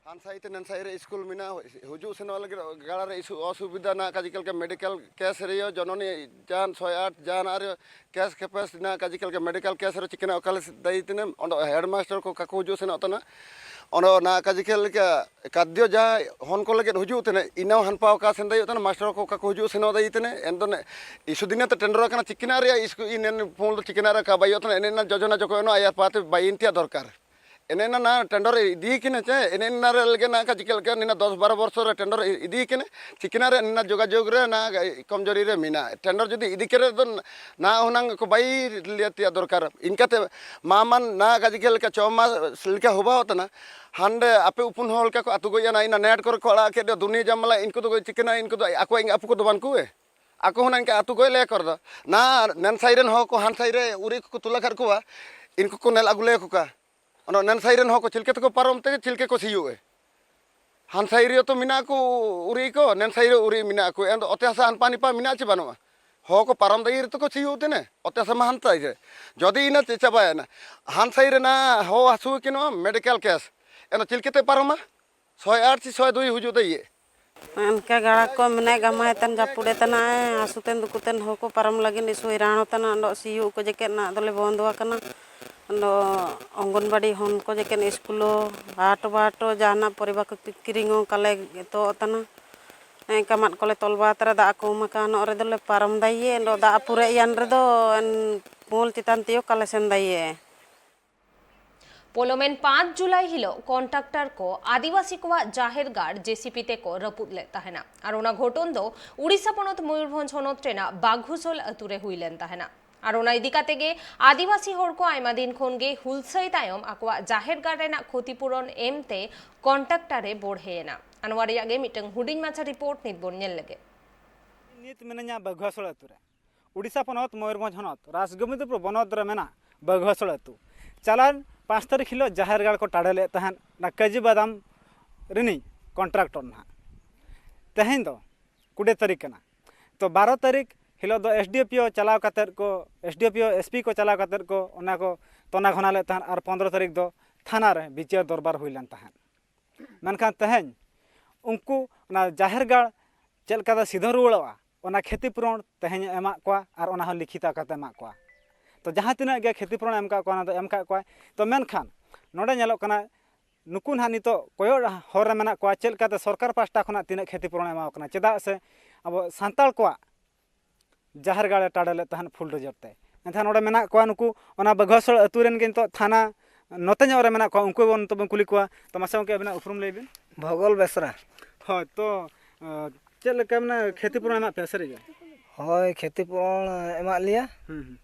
ᱦᱟᱱᱥᱟᱭᱤ ᱛᱮ ᱱᱟᱱᱥᱟᱭᱤ ᱨᱮ ᱥᱠᱩᱞ ᱢᱮᱱᱟᱜᱼᱟ, ᱦᱤᱡᱩᱜ ᱥᱮᱱᱚᱜ ᱞᱟᱹᱜᱤᱫ ᱜᱟᱲᱟ ᱨᱮ ᱤᱥᱩ-, ᱚᱥᱩᱵᱤᱫᱷᱟ ᱱᱟᱜ ᱠᱟ ᱡᱤᱠᱟᱹᱞ ᱠᱟ ᱢᱮᱰᱤᱠᱮᱞ ᱠᱮᱥ ᱨᱮᱭᱚ ᱡᱚᱱᱚᱱᱤ ᱡᱟᱱ ᱥᱚᱭ ᱟᱴ ᱡᱟᱱ ᱟᱨ ᱠᱮᱥ ᱠᱮᱯᱮᱥ ᱱᱟᱜ ᱠᱟ ᱡᱤᱠᱟᱹᱞ ᱠᱟ ᱢᱮᱰᱤᱠᱮᱞ ᱠᱮᱥ ᱨᱮ ᱪᱤᱠᱟᱹᱱᱟ ᱚᱠᱟ ᱞᱮ ᱫᱟᱭᱤ ᱛᱤᱱᱟᱹᱢ ᱚᱸᱰᱮ ᱦᱮᱰ ᱢᱟᱥᱴᱟᱨ ᱠᱚ ᱠᱟᱠᱚ ᱦᱤᱡᱩᱜ ᱥᱮᱱᱚᱜ ᱛᱟᱱᱟ᱾ ᱚᱸᱰᱮ ᱱᱟᱜ ᱠᱟ ᱡᱤᱠᱟᱹᱞ ᱠᱟ ᱠᱟᱫᱽᱭᱚ ᱡᱟᱦᱟᱸᱭ ᱦᱚᱱ ᱠᱚ ᱞᱟᱹᱜᱤᱫ ᱦᱤᱡᱩᱜ ᱛᱮᱱᱮ ᱤᱱᱟᱹ ᱦᱟᱱᱯᱟ ᱚᱠᱟ ᱥᱮᱱ ᱫᱟᱭᱤ ᱛᱟᱱᱟ ᱢᱟᱥᱴᱟᱨ ᱠᱚ ᱠᱟᱠᱚ ᱦᱤᱡᱩᱜ ᱥᱮᱱᱚᱜ ᱫᱟᱭᱤ ᱛᱮᱱᱮ ᱮᱱᱫᱚ ᱤᱥᱩ ᱫᱤᱱᱮ ᱛᱮ ᱴᱮᱱᱰᱚᱨ ᱟᱠᱟᱱᱟ ᱪᱤᱠᱤᱱᱟ ᱨᱮᱭᱟᱜ ᱤᱥᱠᱩ ᱤᱱᱮᱱ ᱯᱷᱳᱱ ᱫᱚ ᱪᱤᱠᱤᱱᱟ ᱨᱮ ᱠᱟ ᱵᱟᱭᱚᱜ ᱛᱟᱱᱟ ᱮᱱᱮ ᱱᱟ ᱡᱚᱡᱚᱱᱟ ᱡᱚᱠᱚ ᱮᱱᱚ ᱟᱭᱟᱨ ᱯᱟᱛᱮ ᱵᱟᱭᱤᱱ ᱛᱮᱭᱟᱜ ᱫᱚᱨᱠᱟᱨ᱾ ᱮᱱᱮ ᱮᱱᱟ ᱱᱟ ᱴᱮᱱᱰᱚᱨ ᱤᱫᱤ ᱠᱤᱱᱟ ᱪᱮ, ᱮᱱᱮ ᱮᱱᱟ ᱨᱮ ᱞᱮᱜᱮ ᱱᱟ ᱠᱟ ᱪᱤᱠᱟᱹ ᱞᱮᱠᱟ ᱱᱤᱱᱟ ᱫᱚᱥ ᱵᱟᱨᱚ ᱵᱚᱨᱥᱚ ᱨᱮ ᱴᱮᱱᱰᱚᱨ ᱤᱫᱤ ᱠᱤᱱᱟ, ᱪᱤᱠᱤᱱᱟ ᱨᱮ ᱱᱤᱱᱟ ᱡᱳᱜᱟᱡᱳᱜᱽ ᱨᱮ ᱱᱟ ᱠᱚᱢᱡᱳᱨᱤ ᱨᱮ ᱢᱮᱱᱟᱜᱼᱟ᱾ ᱴᱮᱱᱰᱚᱨ ᱡᱩᱫᱤ ᱤᱫᱤ ᱠᱮ ᱨᱮ ᱫᱚ ᱱᱟ ᱦᱩᱱᱟᱝ ᱠᱚ ᱵᱟᱭ ᱞᱟᱹᱭ ᱛᱮᱭᱟᱜ ᱫᱚᱨᱠᱟᱨ᱾ ᱤᱱᱠᱟᱛᱮ ᱢᱟ ᱢᱟᱱ ᱱᱟ ᱠᱟ ᱪᱤᱠᱟᱹ ᱞᱮᱠᱟ ᱪᱷᱚ ᱢᱟᱥ ᱞᱮᱠᱟ ᱦᱚᱵᱟᱣ ᱛᱟᱱᱟ, ᱦᱟᱱᱰᱮ ᱟᱯᱮ ᱩᱯᱩᱱ ᱦᱚᱲ ᱞᱮᱠᱟ ᱠᱚ ᱟᱹᱛᱩ ᱜᱚᱡ ᱮᱱᱟ, ᱤᱱᱟ ᱱᱮᱴ ᱠᱚᱨᱮ ᱠᱚ ᱟᱲᱟᱜ ᱠᱮᱫ ᱫᱚ ᱫᱩᱱᱤᱭᱟᱹ ᱡᱟᱢᱟᱞᱟ, ᱤᱱᱠᱩ ᱫᱚ ᱪᱤᱠᱟᱹᱱᱟ, ᱤᱱᱠᱩ ᱫᱚ ᱟᱠᱚᱣᱟᱜ ᱟᱹᱯᱩ ᱠᱚᱫᱚ ᱵᱟᱝ ᱠᱚ ᱟᱠᱚ ᱦᱚᱸ ᱱᱚᱝᱠᱟ ᱟᱹᱛᱩ ᱜᱚᱡ ᱞᱮ ᱠᱚᱨ ᱫᱚ᱾ ᱱᱟ ᱱᱮᱱ ᱥᱟᱭ ᱨᱮᱱ ᱦᱚᱸ ᱠᱚ ᱦᱟᱱ ᱥᱟᱭ ᱨᱮ ᱩᱨᱤ ᱠᱚᱠᱚ ᱛᱩᱞᱟᱹ ᱠᱷᱟᱨ ᱠᱚᱣᱟ, ᱤᱱᱠᱩ ᱠᱚ ᱱᱮᱞ ᱟᱹᱜᱩ ᱞᱮ ᱠᱚ ᱠᱟ᱾ ᱚᱱᱟ ᱱᱮᱱ ᱥᱟᱭ ᱨᱮᱱ ᱦᱚᱸ ᱠᱚ ᱪᱤᱞᱠᱟᱹ ᱛᱮᱠᱚ ᱯᱟᱨᱚᱢ ᱛᱮ ᱪᱤᱞᱠᱟᱹ ᱠᱚ ᱥᱤᱭᱳᱜ ᱮ᱾ ᱦᱟᱱ ᱥᱟᱭ ᱨᱮ ᱛᱚ ᱢᱮᱱᱟᱜ ᱠᱚ ᱩᱨᱤ ᱠᱚ, ᱱᱮᱱ ᱥᱟᱭ ᱨᱮ ᱩᱨᱤ ᱢᱮᱱᱟᱜ ᱠᱚ᱾ ᱮᱱ ᱫᱚ ᱚᱛᱮ ᱦᱟᱥᱟ ᱦᱟᱱᱯᱟ ᱱᱤᱯᱟ ᱢᱮᱱᱟᱜ ᱪᱮ ᱵᱟᱹᱱᱩᱜᱼᱟ? ᱦᱚᱸ ᱠᱚ ᱯᱟᱨᱚᱢ ᱫᱟᱹᱭᱤ ᱨᱮᱛᱚ ᱠᱚ ᱥᱤᱭᱳᱜ ᱛᱮᱱᱮ, ᱚᱛᱮ ᱦᱟᱥᱟ ᱢᱟ ᱦᱟᱱ ᱥᱟᱭ ᱨᱮ᱾ ᱡᱩᱫᱤ ᱤᱱᱟᱹ ᱪᱮ ᱪᱟᱵᱟᱭᱮᱱᱟ, ᱦᱟᱱ ᱥᱟᱭ ᱨᱮᱱᱟᱜ ᱦᱚᱸ ᱦᱟᱹᱥᱩ ᱠᱤᱱᱚᱜᱼᱟ ᱢᱮᱰᱤᱠᱮᱞ ᱠᱮᱥ, ᱮᱱ ᱫᱚ ᱪᱤᱞᱠᱟᱹ ᱛᱮ ᱯᱟᱨᱚᱢᱟ? ᱥᱚᱭ ᱟᱴ ᱥᱮ ᱥᱚᱭ ᱫᱩᱭ ᱦᱤᱡᱩᱜ ᱫᱚ ᱤᱭᱟᱹ᱾ ᱮᱱᱠᱟ ᱜᱟᱲᱟ ᱠᱚ ᱢᱮᱱᱟᱭ ᱜᱟᱢᱟᱭ ᱛᱟᱱ ᱡᱟᱹᱯᱩᱫᱮ ᱛᱟᱱᱟᱭ, ᱦᱟᱹᱥᱩ ᱛᱮᱱ ᱫᱩᱠᱩ ᱛᱮᱱ ᱦᱚᱸ ᱠᱚ ᱯᱟᱨᱚᱢ ᱞᱟᱹᱜᱤᱫ ᱤᱥᱩ ᱦᱚᱭᱨᱟᱱ ᱛᱟᱱᱟ, ᱟᱫᱚ ᱥᱤᱭᱳᱜ ᱠᱚ ᱡᱮᱠᱮᱫ ᱱᱟᱜ ᱫᱚᱞᱮ ᱵᱚᱱᱫᱚ ᱟᱠᱟᱱᱟ᱾ ᱟᱫᱚ ᱚᱝᱜᱚᱱᱵᱟᱲᱤ ᱦᱚᱱ ᱠᱚ ᱡᱮᱠᱮᱫ ᱤᱥᱠᱩᱞᱚ, ᱦᱟᱴ ᱵᱟᱴᱚ ᱡᱟᱦᱟᱱᱟᱜ ᱯᱚᱨᱤᱵᱟ ᱠᱚ ᱠᱤᱨᱤᱧᱚᱜ ᱠᱟᱞᱮ ᱮᱛᱚᱦᱚᱵ ᱛᱟᱱᱟ᱾ ᱠᱟᱢᱟᱫ ᱠᱚᱞᱮ ᱛᱚᱞ ᱵᱟᱲᱟ ᱛᱟᱨᱟ, ᱫᱟᱜ ᱠᱚ ᱮᱢ ᱟᱠᱟᱱ, ᱱᱚᱜ ᱨᱮᱫᱚᱞᱮ ᱯᱟᱨᱚᱢ ᱫᱟᱭᱮ, ᱫᱟᱜ ᱯᱩᱨᱟᱹᱜ ᱭᱟᱱ ᱨᱮᱫᱚ ᱮᱱ ᱢᱩᱞ ᱪᱮᱛᱟᱱ ᱛᱮᱭᱚ ᱠᱟᱞᱮ ᱥᱮᱱ ᱫᱟᱭᱮ᱾ ᱯᱚᱞᱚᱢᱮᱱ ᱯᱟᱸᱪ ᱡᱩᱞᱟᱭ ᱦᱤᱞᱚᱜ ᱠᱚᱱᱴᱨᱟᱠᱴᱚᱨ ᱠᱚ ᱟᱹᱫᱤᱵᱟᱹᱥᱤ ᱠᱚᱣᱟᱜ ᱡᱟᱦᱮᱨ ᱜᱟᱲ ᱡᱮᱥᱤᱯᱤ ᱛᱮᱠᱚ ᱨᱟᱹᱯᱩᱫ ᱞᱮᱫ ᱛᱟᱦᱮᱱᱟ᱾ ᱟᱨ ᱚᱱᱟ ᱜᱷᱚᱴᱚᱱ ᱫᱚ ᱩᱲᱤᱥᱥᱟ ᱯᱚᱱᱚᱛ ᱢᱚᱭᱩᱨᱵᱷᱚᱸᱡᱽ ᱦᱚᱱᱚᱛ ᱨᱮᱱᱟᱜ ᱵᱟᱜᱷᱩᱥᱚᱞ ᱟᱹᱛᱩ ᱨᱮ ᱦᱩᱭ ᱞᱮᱱ ᱛᱟᱦᱮᱱᱟ᱾ ᱟᱨ ᱚᱱᱟ ᱤᱫᱤ ᱠᱟᱛᱮ ᱜᱮ ᱟᱹᱫᱤᱵᱟᱹᱥᱤ ᱦᱚᱲ ᱠᱚ ᱟᱭᱢᱟ ᱫᱤᱱ ᱠᱷᱚᱱ ᱜᱮ ᱦᱩᱞᱥᱟᱹᱭ ᱛᱟᱭᱚᱢ ᱟᱠᱚᱣᱟᱜ ᱡᱟᱦᱮᱨ ᱜᱟᱲ ᱨᱮᱱᱟᱜ ᱠᱷᱚᱛᱤᱯᱩᱨᱚᱱ ᱮᱢ ᱛᱮ ᱠᱚᱱᱴᱨᱟᱠᱴᱚᱨ ᱮ ᱵᱚᱲᱦᱮ ᱮᱱᱟ᱾ ᱟᱨ ᱱᱚᱣᱟ ᱨᱮᱭᱟᱜ ᱜᱮ ᱢᱤᱫᱴᱟᱝ ᱦᱩᱰᱤᱧ ᱢᱟᱪᱷᱟ ᱨᱤᱯᱳᱨᱴ ᱱᱤᱛ ᱵᱚᱱ ᱧᱮᱞ ᱞᱮᱜᱮ᱾ ᱱᱤᱛ ᱢᱤᱱᱟᱹᱧᱟ ᱵᱟᱜᱷᱩᱣᱟᱥᱚᱲ ᱟᱹᱛᱩ ᱨᱮ, ᱩᱲᱤᱥᱥᱟ ᱯᱚᱱᱚᱛ ᱢᱚᱭᱩᱨᱵᱷᱚᱸᱡᱽ ᱦᱚᱱᱚᱛ ᱨᱟᱡᱽᱜᱳᱵᱤᱱᱫᱯᱩᱨ ᱵᱚᱱᱚᱛ ᱨᱮ ᱢᱮᱱᱟᱜ ᱵᱟᱜᱷᱩᱣᱟᱥᱚᱲ ᱟᱹᱛᱩ᱾ ᱪᱟᱞᱟᱣᱮᱱ ᱯᱟᱸᱪ ᱛᱟᱹᱨᱤᱠᱷ ᱦᱤᱞᱳᱜ ᱡᱟᱦᱮᱨ ᱜᱟᱲ ᱠᱚ ᱴᱟᱲᱮ ᱞᱮᱫ ᱛᱟᱦᱮᱸᱫ, ᱚᱱᱟ ᱠᱟᱹᱡᱤ ᱵᱟᱫᱟᱢ ᱨᱤᱱᱤᱡ ᱠᱚᱱᱴᱨᱟᱠᱴᱚᱨ ᱱᱟᱦᱟᱜ᱾ ᱛᱮᱦᱮᱧ ᱫᱚ ᱠᱩᱲᱤ ᱛᱟᱹᱨᱤᱠᱷ ᱠᱟᱱᱟ, ᱛᱚ ᱵᱟᱨᱚ ᱛᱟᱹᱨᱤᱠᱷ ᱦᱤᱞᱳᱜ ᱫᱚ ᱮᱥ ᱰᱤ ᱯᱤ ᱳ ᱪᱟᱞᱟᱣ ᱠᱟᱛᱮᱫ ᱠᱚ, ᱮᱥ ᱰᱤ ᱯᱤ ᱳ, ᱮᱥ ᱯᱤ ᱠᱚ ᱪᱟᱞᱟᱣ ᱠᱟᱛᱮᱫ ᱠᱚ ᱚᱱᱟ ᱠᱚ ᱛᱚᱱᱟ ᱜᱷᱚᱱᱟ ᱞᱮᱫ ᱛᱟᱦᱮᱸᱫ, ᱟᱨ ᱯᱚᱱᱫᱽᱨᱚ ᱛᱟᱹᱨᱤᱠᱷ ᱫᱚ ᱛᱷᱟᱱᱟ ᱨᱮ ᱵᱤᱪᱟᱹᱨ ᱫᱚᱨᱵᱟᱨ ᱦᱩᱭ ᱞᱮᱱ ᱛᱟᱦᱮᱸᱫ᱾ ᱢᱮᱱᱠᱷᱟᱱ ᱛᱮᱦᱮᱧ ᱩᱱᱠᱩ ᱚᱱᱟ ᱡᱟᱦᱮᱨ ᱜᱟᱲ ᱪᱮᱫ ᱞᱮᱠᱟᱛᱮ ᱥᱤᱫᱷᱟᱹ ᱨᱩᱣᱟᱹᱲᱚᱜᱼᱟ, ᱚᱱᱟ ᱠᱷᱮᱛᱤ ᱯᱩᱨᱚᱱ ᱛᱮᱦᱮᱧ ᱮ ᱮᱢᱟᱜ ᱠᱚᱣᱟ ᱟᱨ ᱚᱱᱟ ᱦᱚᱸ ᱞᱤᱠᱷᱤᱛ ᱟᱠᱟᱨ ᱛᱮ ᱮᱢᱟᱜ ᱠᱚᱣᱟ᱾ ᱛᱚ ᱡᱟᱦᱟᱸ ᱛᱤᱱᱟᱹᱜ ᱜᱮ ᱠᱷᱮᱛᱤ ᱯᱩᱨᱚᱱ ᱮᱢ ᱠᱟᱜ ᱠᱚᱣᱟ, ᱚᱱᱟ ᱫᱚ ᱮᱢ ᱠᱟᱜ ᱠᱚᱣᱟᱭ᱾ ᱛᱚ ᱢᱮᱱᱠᱷᱟᱱ ᱱᱚᱰᱮ ᱧᱮᱞᱚᱜ ᱠᱟᱱᱟ, ᱱᱩᱠᱩ ᱱᱟᱦᱟᱜ ᱱᱤᱛᱚᱜ ᱠᱚᱭᱚᱜ ᱦᱚᱨ ᱨᱮ ᱢᱮᱱᱟᱜ ᱠᱚᱣᱟ, ᱪᱮᱫ ᱞᱮᱠᱟᱛᱮ ᱥᱚᱨᱠᱟᱨ ᱯᱟᱦᱴᱟ ᱠᱷᱚᱱᱟᱜ ᱛᱤᱱᱟᱹᱜ ᱠᱷᱮᱛᱤ ᱯᱩᱨᱚᱱ ᱮᱢᱟ ᱠᱚ ᱠᱟᱱᱟ, ᱪᱮᱫᱟᱜ ᱥᱮ ᱟᱵᱚ ᱥᱟᱱᱛᱟᱲ ᱠᱚᱣᱟᱜ ᱡᱟᱦᱮᱨ ᱜᱟᱲ ᱮ ᱴᱟᱲᱮ ᱞᱮᱫ ᱛᱟᱦᱮᱸᱫ ᱯᱷᱩᱞ ᱰᱚᱡᱚᱨ ᱛᱮ᱾ ᱮᱱᱠᱷᱟᱱ ᱱᱚᱰᱮ ᱢᱮᱱᱟᱜ ᱠᱚᱣᱟ ᱱᱩᱠᱩ, ᱚᱱᱟ ᱵᱟᱜᱷᱩᱣᱟᱥᱚᱲ ᱟᱹᱛᱩ ᱨᱮᱱ ᱜᱮ ᱱᱤᱛᱚᱜ ᱛᱷᱟᱱᱟ ᱱᱚᱛᱮ ᱧᱚᱜ ᱨᱮ ᱢᱮᱱᱟᱜ ᱠᱚᱣᱟ, ᱩᱱᱠᱩ ᱵᱚᱱ ᱱᱤᱛᱚᱜ ᱵᱚᱱ ᱠᱩᱞᱤ ᱠᱚᱣᱟ᱾ ᱛᱚ ᱢᱟᱥᱮ ᱜᱚᱢᱠᱮ, ᱟᱹᱵᱤᱱᱟᱜ ᱩᱯᱨᱩᱢ ᱞᱟᱹᱭ ᱵᱤᱱ᱾ ᱵᱷᱚᱜᱚᱞ ᱵᱮᱥᱨᱟ᱾ ᱦᱳᱭ, ᱛᱚ, ᱟᱸ, ᱪᱮᱫ ᱞᱮᱠᱟ ᱢᱟᱱᱮ ᱠᱷᱮᱛᱤ ᱯᱩᱨᱚᱱ ᱮᱢᱟᱜ ᱯᱮᱭᱟ ᱥᱟᱹᱨᱤ ᱜᱮ? ᱦᱳᱭ, ᱠᱷᱮᱛᱤ ᱯᱩᱨᱚᱱ ᱮᱢᱟᱜ ᱞᱮᱭᱟ᱾ ᱦᱩᱸ, ᱦᱩᱸ᱾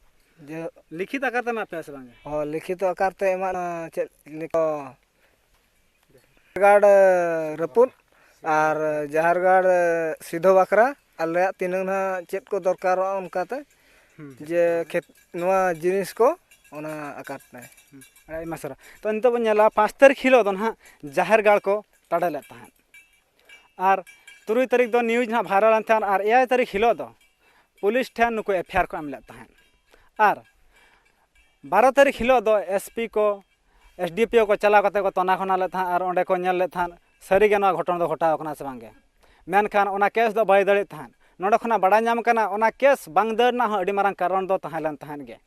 ᱡᱮ ᱞᱤᱠᱷᱤᱛ ᱟᱠᱟᱨ ᱛᱮ ᱮᱢᱟᱜ ᱯᱮᱭᱟ ᱥᱮ ᱵᱟᱝ ᱜᱮ? ᱦᱳᱭ, ᱞᱤᱠᱷᱤᱛ ᱟᱠᱟᱨ ᱛᱮ ᱮᱢᱟᱜ, ᱪᱮᱫ ᱞᱮᱠᱟ? ᱜᱟᱲ ᱨᱟᱹᱯᱩᱫ ᱟᱨ ᱡᱟᱦᱮᱨ ᱜᱟᱲ ᱥᱤᱫᱷᱟᱹ ᱵᱟᱠᱷᱨᱟ ᱟᱞᱮᱭᱟᱜ ᱛᱤᱱᱟᱹᱝ ᱱᱟᱦᱟᱜ ᱪᱮᱫ ᱠᱚ ᱫᱚᱨᱠᱟᱨᱚᱜᱼᱟ ᱚᱱᱠᱟᱛᱮ, ᱦᱩᱸ᱾ ᱡᱮ ᱠᱷᱮᱛ, ᱱᱚᱣᱟ ᱡᱤᱱᱤᱥ ᱠᱚ ᱚᱱᱟ ᱟᱠᱟᱨ ᱛᱮ᱾ ᱦᱩᱸ᱾ ᱟᱹᱰᱤ ᱟᱭᱢᱟ ᱥᱟᱨᱦᱟᱣ᱾ ᱛᱚ ᱱᱤᱛᱚᱜ ᱵᱚᱱ ᱧᱮᱞᱟ, ᱯᱟᱸᱪ ᱛᱟᱹᱨᱤᱠᱷ ᱦᱤᱞᱳᱜ ᱫᱚ ᱱᱟᱦᱟᱜ ᱡᱟᱦᱮᱨ ᱜᱟᱲ ᱠᱚ ᱴᱟᱰᱮ ᱞᱮᱫ ᱛᱟᱦᱮᱸᱫ᱾ ᱟᱨ ᱛᱩᱨᱩᱭ ᱛᱟᱹᱨᱤᱠᱷ ᱫᱚ ᱱᱤᱭᱩᱡᱽ ᱱᱟᱦᱟᱜ ᱵᱷᱟᱭᱨᱟᱞ ᱮᱱ ᱛᱟᱦᱮᱸᱫ, ᱟᱨ ᱮᱭᱟᱭ ᱛᱟᱹᱨᱤᱠᱷ ᱦᱤᱞᱳᱜ ᱫᱚ ᱯᱩᱞᱤᱥ ᱴᱷᱮᱱ ᱱᱩᱠᱩ ᱮᱯᱷ ᱟᱭ ᱟᱨ ᱠᱚ ᱮᱢ ᱞᱮᱫ ᱛᱟᱦᱮᱸᱫ᱾ ᱟᱨ ᱵᱟᱨᱚ ᱛᱟᱹᱨᱤᱠᱷ ᱦᱤᱞᱳᱜ ᱫᱚ ᱮᱥ ᱯᱤ ᱠᱚ, ᱮᱥ ᱰᱤ ᱯᱤ ᱳ ᱠᱚ ᱪᱟᱞᱟᱣ ᱠᱟᱛᱮ ᱠᱚ ᱛᱚᱱᱟ ᱠᱷᱚᱱᱟ ᱞᱮᱫ ᱛᱟᱦᱮᱸᱫ ᱟᱨ ᱚᱸᱰᱮ ᱠᱚ ᱧᱮᱞ ᱞᱮᱫ ᱛᱟᱦᱮᱸᱫ ᱥᱟᱹᱨᱤᱜᱮ ᱱᱚᱣᱟ ᱜᱷᱚᱴᱚᱱᱟ ᱫᱚ ᱜᱷᱚᱴᱟᱣ ᱠᱟᱱᱟ ᱥᱮ ᱵᱟᱝᱜᱮ᱾ ᱢᱮᱱᱠᱷᱟᱱ ᱚᱱᱟ ᱠᱮᱥ ᱫᱚ ᱵᱟᱭ ᱫᱟᱹᱲᱮᱫ ᱛᱟᱦᱮᱸᱫ᱾ ᱱᱚᱸᱰᱮ ᱠᱷᱚᱱᱟᱜ ᱵᱟᱲᱟᱭ ᱧᱟᱢ ᱠᱟᱱᱟ, ᱚᱱᱟ ᱠᱮᱥ ᱵᱟᱝ ᱫᱟᱹᱲ ᱨᱮᱱᱟᱜ ᱦᱚᱸ ᱟᱹᱰᱤ ᱢᱟᱨᱟᱝ ᱠᱟᱨᱚᱱ ᱫᱚ ᱛᱟᱦᱮᱸ ᱞᱮᱱ ᱛᱟᱦᱮᱸᱫ ᱜᱮ᱾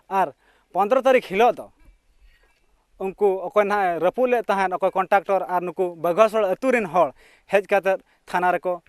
ᱟᱨ ᱯᱚᱱᱫᱽᱨᱚ ᱛᱟᱹᱨᱤᱠᱷ ᱦᱤᱞᱳᱜ ᱫᱚ ᱩᱱᱠᱩ ᱚᱠᱚᱭ ᱱᱟᱦᱟᱜ ᱮ ᱨᱟᱹᱯᱩᱫ ᱞᱮᱫ ᱛᱟᱦᱮᱸᱫ, ᱚᱠᱚᱭ ᱠᱚᱱᱴᱨᱟᱠᱴᱚᱨ ᱟᱨ ᱱᱩᱠᱩ ᱵᱟᱜᱷᱩᱣᱟᱥᱚᱲ ᱟᱹᱛᱩ ᱨᱮᱱ ᱦᱚᱲ ᱦᱮᱡ ᱠᱟᱛᱮᱫ ᱛᱷᱟᱱᱟ ᱨᱮᱠᱚ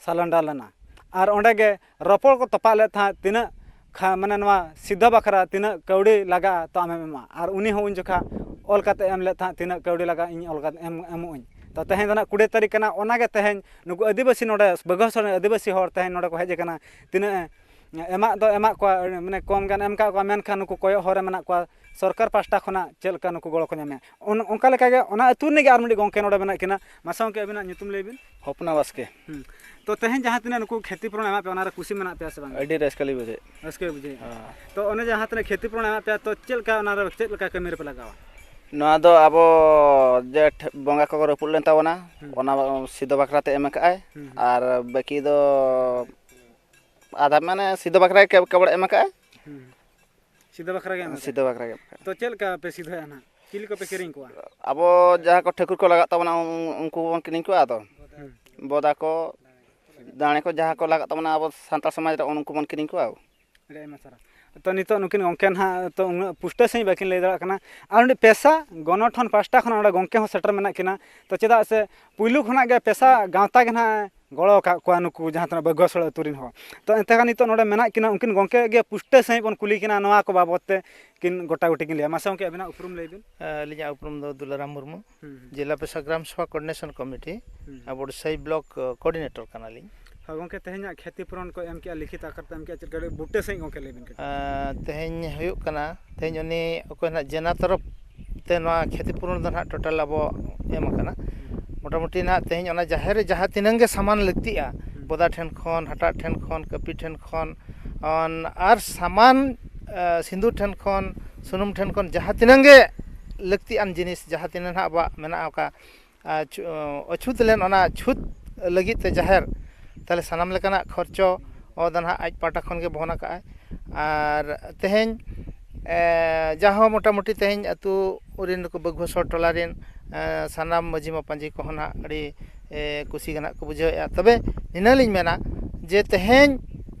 surrender ᱞᱮᱱᱟ᱾ ᱟᱨ ᱚᱸᱰᱮ ᱜᱮ ᱨᱚᱯᱚᱲ ᱠᱚ ᱛᱚᱯᱟᱜ ᱞᱮᱫ ᱛᱟᱦᱮᱸᱫ, ᱛᱤᱱᱟᱹᱜ ᱠᱷᱟ-, ᱢᱟᱱᱮ ᱱᱚᱣᱟ ᱥᱤᱫᱷᱟᱹ ᱵᱟᱠᱷᱨᱟ ᱛᱤᱱᱟᱹᱜ ᱠᱟᱹᱣᱰᱤ ᱞᱟᱜᱟᱜᱼᱟ, ᱛᱚ ᱟᱢᱮᱢ ᱮᱢᱟ᱾ ᱟᱨ ᱩᱱᱤ ᱦᱚᱸ ᱩᱱ ᱡᱚᱠᱷᱟ ᱚᱞ ᱠᱟᱛᱮ ᱮᱢ ᱞᱮᱫ ᱛᱟᱦᱮᱸᱫ, ᱛᱤᱱᱟᱹᱜ ᱠᱟᱹᱣᱰᱤ ᱞᱟᱜᱟᱜᱼᱟ, ᱤᱧ ᱚᱞ ᱠᱟᱛᱮ ᱮᱢ, ᱮᱢᱚᱜ ᱟᱹᱧ᱾ ᱛᱚ ᱛᱮᱦᱮᱧ ᱫᱚ ᱱᱟᱜ ᱠᱩᱲᱤ ᱛᱟᱹᱨᱤᱠᱷ ᱠᱟᱱᱟ, ᱚᱱᱟ ᱜᱮ ᱛᱮᱦᱮᱧ ᱱᱩᱠᱩ ᱟᱹᱫᱤᱵᱟᱹᱥᱤ ᱱᱚᱰᱮ ᱵᱟᱹᱜᱷᱩᱣᱟᱹ ᱥᱚᱨᱮᱱ ᱟᱹᱫᱤᱵᱟᱹᱥᱤ ᱦᱚᱲ ᱛᱮᱦᱮᱧ ᱱᱚᱰᱮ ᱠᱚ ᱦᱮᱡ ᱟᱠᱟᱱᱟ, ᱛᱤᱱᱟᱹᱜ ᱮ ᱮᱢᱟᱜ ᱫᱚ ᱮᱢᱟᱜ ᱠᱚᱣᱟ, ᱢᱟᱱᱮ ᱠᱚᱢ ᱜᱟᱱ ᱮᱢ ᱠᱟᱜ ᱠᱚᱣᱟ, ᱢᱮᱱᱠᱷᱟᱱ ᱱᱩᱠᱩ ᱠᱚᱭᱚᱜ ᱦᱚᱨ ᱨᱮ ᱢᱮᱱᱟᱜ ᱠᱚᱣᱟ, ᱥᱚᱨᱠᱟᱨ ᱯᱟᱦᱴᱟ ᱠᱷᱚᱱᱟᱜ ᱪᱮᱫ ᱞᱮᱠᱟ ᱱᱩᱠᱩ ᱜᱚᱲᱚ ᱠᱚ ᱧᱟᱢᱮᱫ᱾ ᱚᱱ-, ᱚᱱᱠᱟ ᱞᱮᱠᱟᱜᱮ ᱚᱱᱟ ᱟᱹᱛᱩ ᱨᱤᱱᱤᱡ ᱜᱮ ᱟᱨ ᱢᱤᱫᱴᱤᱡ ᱜᱚᱢᱠᱮ ᱱᱚᱰᱮ ᱢᱮᱱᱟᱜ ᱠᱤᱱᱟ᱾ ᱢᱟᱥᱮ ᱜᱚᱢᱠᱮ, ᱟᱹᱵᱤᱱᱟᱜ ᱧᱩᱛᱩᱢ ᱞᱟᱹᱭ ᱵᱤᱱ᱾ ᱦᱚᱯᱱᱟ ᱵᱟᱥᱠᱮ᱾ ᱦᱩᱸ᱾ ᱛᱚ, ᱛᱮᱦᱮᱧ ᱡᱟᱦᱟᱸ ᱛᱤᱱᱟᱹᱜ ᱱᱩᱠᱩ ᱠᱷᱮᱛᱤ ᱯᱩᱨᱚᱱ ᱮᱢᱟᱜ ᱯᱮᱭᱟ, ᱚᱱᱟᱨᱮ ᱠᱩᱥᱤ ᱢᱮᱱᱟᱜ ᱯᱮᱭᱟ ᱥᱮ ᱵᱟᱝ? ᱟᱹᱰᱤ ᱨᱟᱹᱥᱠᱟᱹ ᱞᱤᱧ ᱵᱩᱡᱷᱟᱹᱣᱮᱫ᱾ ᱨᱟᱹᱥᱠᱟᱹ ᱵᱩᱡᱷᱟᱹᱣᱮᱫᱼᱟ᱾ ᱦᱮᱸ᱾ ᱛᱚ, ᱚᱱᱮ ᱡᱟᱦᱟᱸ ᱛᱤᱱᱟᱹᱜ ᱠᱷᱮᱛᱤ ᱯᱩᱨᱚᱱ ᱮᱢᱟᱜ ᱯᱮᱭᱟ, ᱛᱚ, ᱪᱮᱫ ᱞᱮᱠᱟ ᱚᱱᱟᱨᱮ, ᱪᱮᱫ ᱞᱮᱠᱟ ᱠᱟᱹᱢᱤ ᱨᱮᱯᱮ ᱞᱟᱜᱟᱣᱟ? ᱱᱚᱣᱟ ᱫᱚ ᱟᱵᱚ ᱡᱮ ᱴᱷᱮ-, ᱵᱚᱸᱜᱟ ᱠᱚᱠᱚ ᱨᱟᱹᱯᱩᱫ ᱞᱮᱱ ᱛᱟᱵᱚᱱᱟ, ᱦᱩᱸ᱾ ᱚᱱᱟ ᱥᱤᱫᱷᱟᱹ ᱵᱟᱠᱷᱨᱟ ᱛᱮ ᱮᱢ ᱟᱠᱟᱫᱼᱟᱭ᱾ ᱦᱩᱸ, ᱦᱩᱸ᱾ ᱟᱨ ᱵᱟᱹᱠᱤ ᱫᱚ ᱟᱫᱷᱟ, ᱢᱟᱱᱮ, ᱥᱤᱫᱷᱟᱹ ᱵᱟᱠᱷᱨᱟ ᱜᱮ ᱠᱮᱵ-, ᱠᱮᱵᱚᱞ ᱮᱢ ᱟᱠᱟᱫᱼᱟᱭ᱾ ᱦᱩᱸ᱾ ᱥᱤᱫᱷᱟᱹ ᱵᱟᱠᱷᱨᱟ ᱜᱮ ᱮᱢ ᱟᱠᱟᱫᱼᱟ? ᱥᱤᱫᱷᱟᱹ ᱵᱟᱠᱷᱨᱟ ᱜᱮ ᱮᱢ ᱟᱠᱟᱫᱼᱟ᱾ ᱛᱚ, ᱪᱮᱫ ᱞᱮᱠᱟ ᱯᱮ ᱥᱤᱫᱷᱟᱹᱭᱟ ᱱᱟᱦᱟᱜ? ᱪᱤᱞᱤ ᱠᱚᱯᱮ ᱠᱤᱨᱤᱧ ᱠᱚᱣᱟ? ᱟᱵᱚ ᱡᱟᱦᱟᱸ ᱠᱚ ᱴᱷᱟᱹᱠᱩᱨ ᱠᱚ ᱞᱟᱜᱟᱜ ᱛᱟᱵᱚᱱᱟ, ᱩᱱ-, ᱩᱱᱠᱩ ᱵᱚᱱ ᱠᱤᱨᱤᱧ ᱠᱚᱣᱟ᱾ ᱟᱫᱚ ᱦᱩᱸ᱾ ᱵᱚᱫᱟ ᱠᱚ, ᱫᱟᱲᱮ ᱠᱚ, ᱡᱟᱦᱟᱸ ᱠᱚ ᱞᱟᱜᱟᱜ ᱛᱟᱵᱚᱱᱟ ᱟᱵᱚ ᱥᱟᱱᱛᱟᱲ ᱥᱚᱢᱟᱡᱽ ᱨᱮ, ᱩᱱᱠᱩ ᱵᱚᱱ ᱠᱤᱨᱤᱧ ᱠᱚᱣᱟ᱾ ᱟᱹᱰᱤ ᱟᱭᱢᱟ ᱥᱟᱨᱦᱟᱣ᱾ ᱛᱚ, ᱱᱤᱛᱚᱜ ᱱᱩᱠᱤᱱ ᱜᱚᱢᱠᱮ ᱱᱟᱦᱟᱜ ᱛᱚ ᱩᱱᱟᱹᱜ ᱯᱩᱥᱴᱟᱹᱣ ᱥᱟᱺᱦᱤᱡ ᱵᱟᱹᱠᱤᱱ ᱞᱟᱹᱭ ᱫᱟᱲᱮᱭᱟᱜ ᱠᱟᱱᱟ᱾ ᱟᱨ ᱢᱤᱫᱴᱤᱡ ᱯᱮᱥᱟ ᱜᱚᱱᱚᱴᱷᱚᱱ ᱯᱟᱦᱴᱟ ᱠᱷᱚᱱ ᱱᱚᱰᱮ ᱜᱚᱢᱠᱮ ᱦᱚᱸ ᱥᱮᱴᱮᱨ ᱢᱮᱱᱟᱜ ᱠᱤᱱᱟ᱾ ᱛᱚ, ᱪᱮᱫᱟᱜ ᱥᱮ ᱯᱩᱭᱞᱩ ᱠᱷᱚᱱᱟᱜ ᱜᱮ ᱯᱮᱥᱟ ᱜᱟᱶᱛᱟ ᱜᱮ ᱱᱟᱦᱟᱜ ᱜᱚᱲᱚ ᱟᱠᱟᱫ ᱠᱚᱣᱟ ᱱᱩᱠᱩ ᱡᱟᱦᱟᱸ ᱛᱤᱱᱟᱹᱜ ᱵᱟᱹᱜᱩᱣᱟᱹᱥᱚᱲ ᱟᱹᱛᱩ ᱨᱮᱱ ᱦᱚᱲ᱾ ᱛᱚ, ᱮᱱᱛᱮ ᱠᱷᱟᱱ ᱱᱤᱛᱚᱜ ᱱᱚᱰᱮ ᱢᱮᱱᱟᱜ ᱠᱤᱱᱟ, ᱩᱱᱠᱤᱱ ᱜᱚᱢᱠᱮ ᱜᱮ ᱯᱩᱥᱴᱟᱹᱣ ᱥᱟᱺᱦᱤᱡ ᱵᱚᱱ ᱠᱩᱞᱤ ᱠᱤᱱᱟ, ᱱᱚᱣᱟ ᱠᱚ ᱵᱟᱵᱚᱫ ᱛᱮ ᱠᱤᱱ ᱜᱚᱴᱟ ᱜᱩᱴᱤ ᱠᱤᱱ ᱞᱟᱹᱭᱟ᱾ ᱢᱟᱥᱮ ᱜᱚᱢᱠᱮ, ᱟᱵᱤᱱᱟᱜ ᱩᱯᱨᱩᱢ ᱞᱟᱹᱭ ᱵᱤᱱ᱾ ᱟᱹᱞᱤᱧᱟᱜ ᱩᱯᱨᱩᱢ ᱫᱚ ᱫᱩᱞᱟᱨᱟᱢ ᱢᱩᱨᱢᱩ, ᱦᱩᱸ, ᱦᱩᱸ᱾ ᱡᱮᱞᱟ ᱯᱮᱥᱟ ᱜᱨᱟᱢ ᱥᱚᱵᱷᱟ coordination committee, ᱦᱩᱸ᱾ ᱟᱵᱚ ᱥᱟᱹᱭ block, ᱟᱸ, coordinator ᱠᱟᱱᱟᱞᱤᱧ᱾ ᱦᱳᱭ ᱜᱚᱢᱠᱮ, ᱛᱮᱦᱮᱧᱟᱜ ᱠᱷᱮᱛᱤ ᱯᱩᱨᱚᱱ ᱠᱚ ᱮᱢ ᱠᱮᱜᱼᱟ, ᱞᱤᱠᱷᱤᱛ ᱟᱠᱟᱨ ᱛᱮ ᱮᱢ ᱠᱮᱜᱼᱟ, ᱪᱮᱫ ᱞᱮᱠᱟ ᱠᱟᱹᱴᱤᱡ ᱵᱩᱴᱟᱹ ᱥᱟᱺᱦᱤᱡ ᱜᱚᱢᱠᱮ ᱞᱟᱹᱭ ᱵᱤᱱ ᱠᱟᱹᱴᱤᱡ᱾ ᱟᱸ, ᱛᱮᱦᱮᱧ ᱦᱩᱭᱩᱜ ᱠᱟᱱᱟ, ᱛᱮᱦᱮᱧ ᱩᱱᱤ ᱚᱠᱚᱭ ᱱᱟᱦᱟᱜ ᱡᱮᱱᱟ ᱛᱚᱨᱚᱯ ᱛᱮ ᱱᱚᱣᱟ ᱠᱷᱮᱛᱤ ᱯᱩᱨᱚᱱ ᱫᱚ ᱱᱟᱦᱟᱜ total ᱟᱵᱚ ᱮᱢ ᱟᱠᱟᱱᱟ᱾ ᱢᱚᱴᱟᱢᱩᱴᱤ ᱱᱟᱦᱟᱜ ᱛᱮᱦᱮᱧ ᱚᱱᱟ ᱡᱟᱦᱮᱨ ᱨᱮ ᱡᱟᱦᱟᱸ ᱛᱤᱱᱟᱹᱝ ᱜᱮ ᱥᱟᱢᱟᱱ ᱞᱟᱹᱠᱛᱤᱜᱼᱟ, ᱦᱩᱸ᱾ ᱵᱚᱫᱟ ᱴᱷᱮᱱ ᱠᱷᱚᱱ, ᱦᱟᱴᱟᱜ ᱴᱷᱮᱱ ᱠᱷᱚᱱ, ᱠᱟᱹᱯᱤ ᱴᱷᱮᱱ ᱠᱷᱚᱱ, ᱚᱱ-, ᱟᱨ ᱥᱟᱢᱟᱱ, ᱟᱸ, ᱥᱤᱸᱫᱩᱨ ᱴᱷᱮᱱ ᱠᱷᱚᱱ, ᱥᱩᱱᱩᱢ ᱴᱷᱮᱱ ᱠᱷᱚᱱ, ᱡᱟᱦᱟᱸ ᱛᱤᱱᱟᱹᱝ ᱜᱮ ᱞᱟᱹᱠᱛᱤᱭᱟᱱ ᱡᱤᱱᱤᱥ, ᱡᱟᱦᱟᱸ ᱛᱤᱱᱟᱹᱜ ᱱᱟᱦᱟᱜ ᱟᱵᱚᱣᱟᱜ ᱢᱮᱱᱟᱜᱼᱟ, ᱚᱠᱟ ᱟᱨ ᱪᱷᱩ-, ᱚᱪᱷᱩᱛ ᱞᱮᱱ ᱚᱱᱟ ᱪᱷᱩᱛ ᱞᱟᱹᱜᱤᱫ ᱛᱮ ᱡᱟᱦᱮᱨ ᱛᱟᱦᱞᱮ ᱥᱟᱱᱟᱢ ᱞᱮᱠᱟᱱᱟᱜ ᱠᱷᱚᱨᱪᱚ ᱫᱚ ᱱᱟᱦᱟᱜ ᱟᱡ ᱯᱟᱦᱴᱟ ᱠᱷᱚᱱ ᱜᱮ ᱵᱚᱦᱚᱱ ᱟᱠᱟᱫᱼᱟᱭ᱾ ᱟᱨ ᱛᱮᱦᱮᱧ, ᱮ, ᱡᱟᱦᱚᱸ ᱢᱚᱴᱟᱢᱩᱴᱤ ᱛᱮᱦᱮᱧ ᱟᱹᱛᱩ ᱨᱮᱱ ᱱᱩᱠᱩ ᱵᱟᱹᱜᱷᱩᱣᱟᱹ ᱥᱚᱲ ᱴᱚᱞᱟ ᱨᱮᱱ, ᱮ, ᱥᱟᱱᱟᱢ ᱢᱟᱹᱡᱷᱤ ᱢᱟᱯᱟᱡᱷᱤ ᱠᱚᱦᱚᱸ ᱱᱟᱦᱟᱜ ᱟᱹᱰᱤ, ᱮ, ᱠᱩᱥᱤ ᱜᱮ ᱱᱟᱦᱟᱜ ᱠᱚ ᱵᱩᱡᱷᱟᱹᱣᱮᱫᱼᱟ᱾ ᱛᱚᱵᱮ ᱱᱤᱱᱟᱹ ᱞᱤᱧ ᱢᱮᱱᱟ ᱡᱮ ᱛᱮᱦᱮᱧ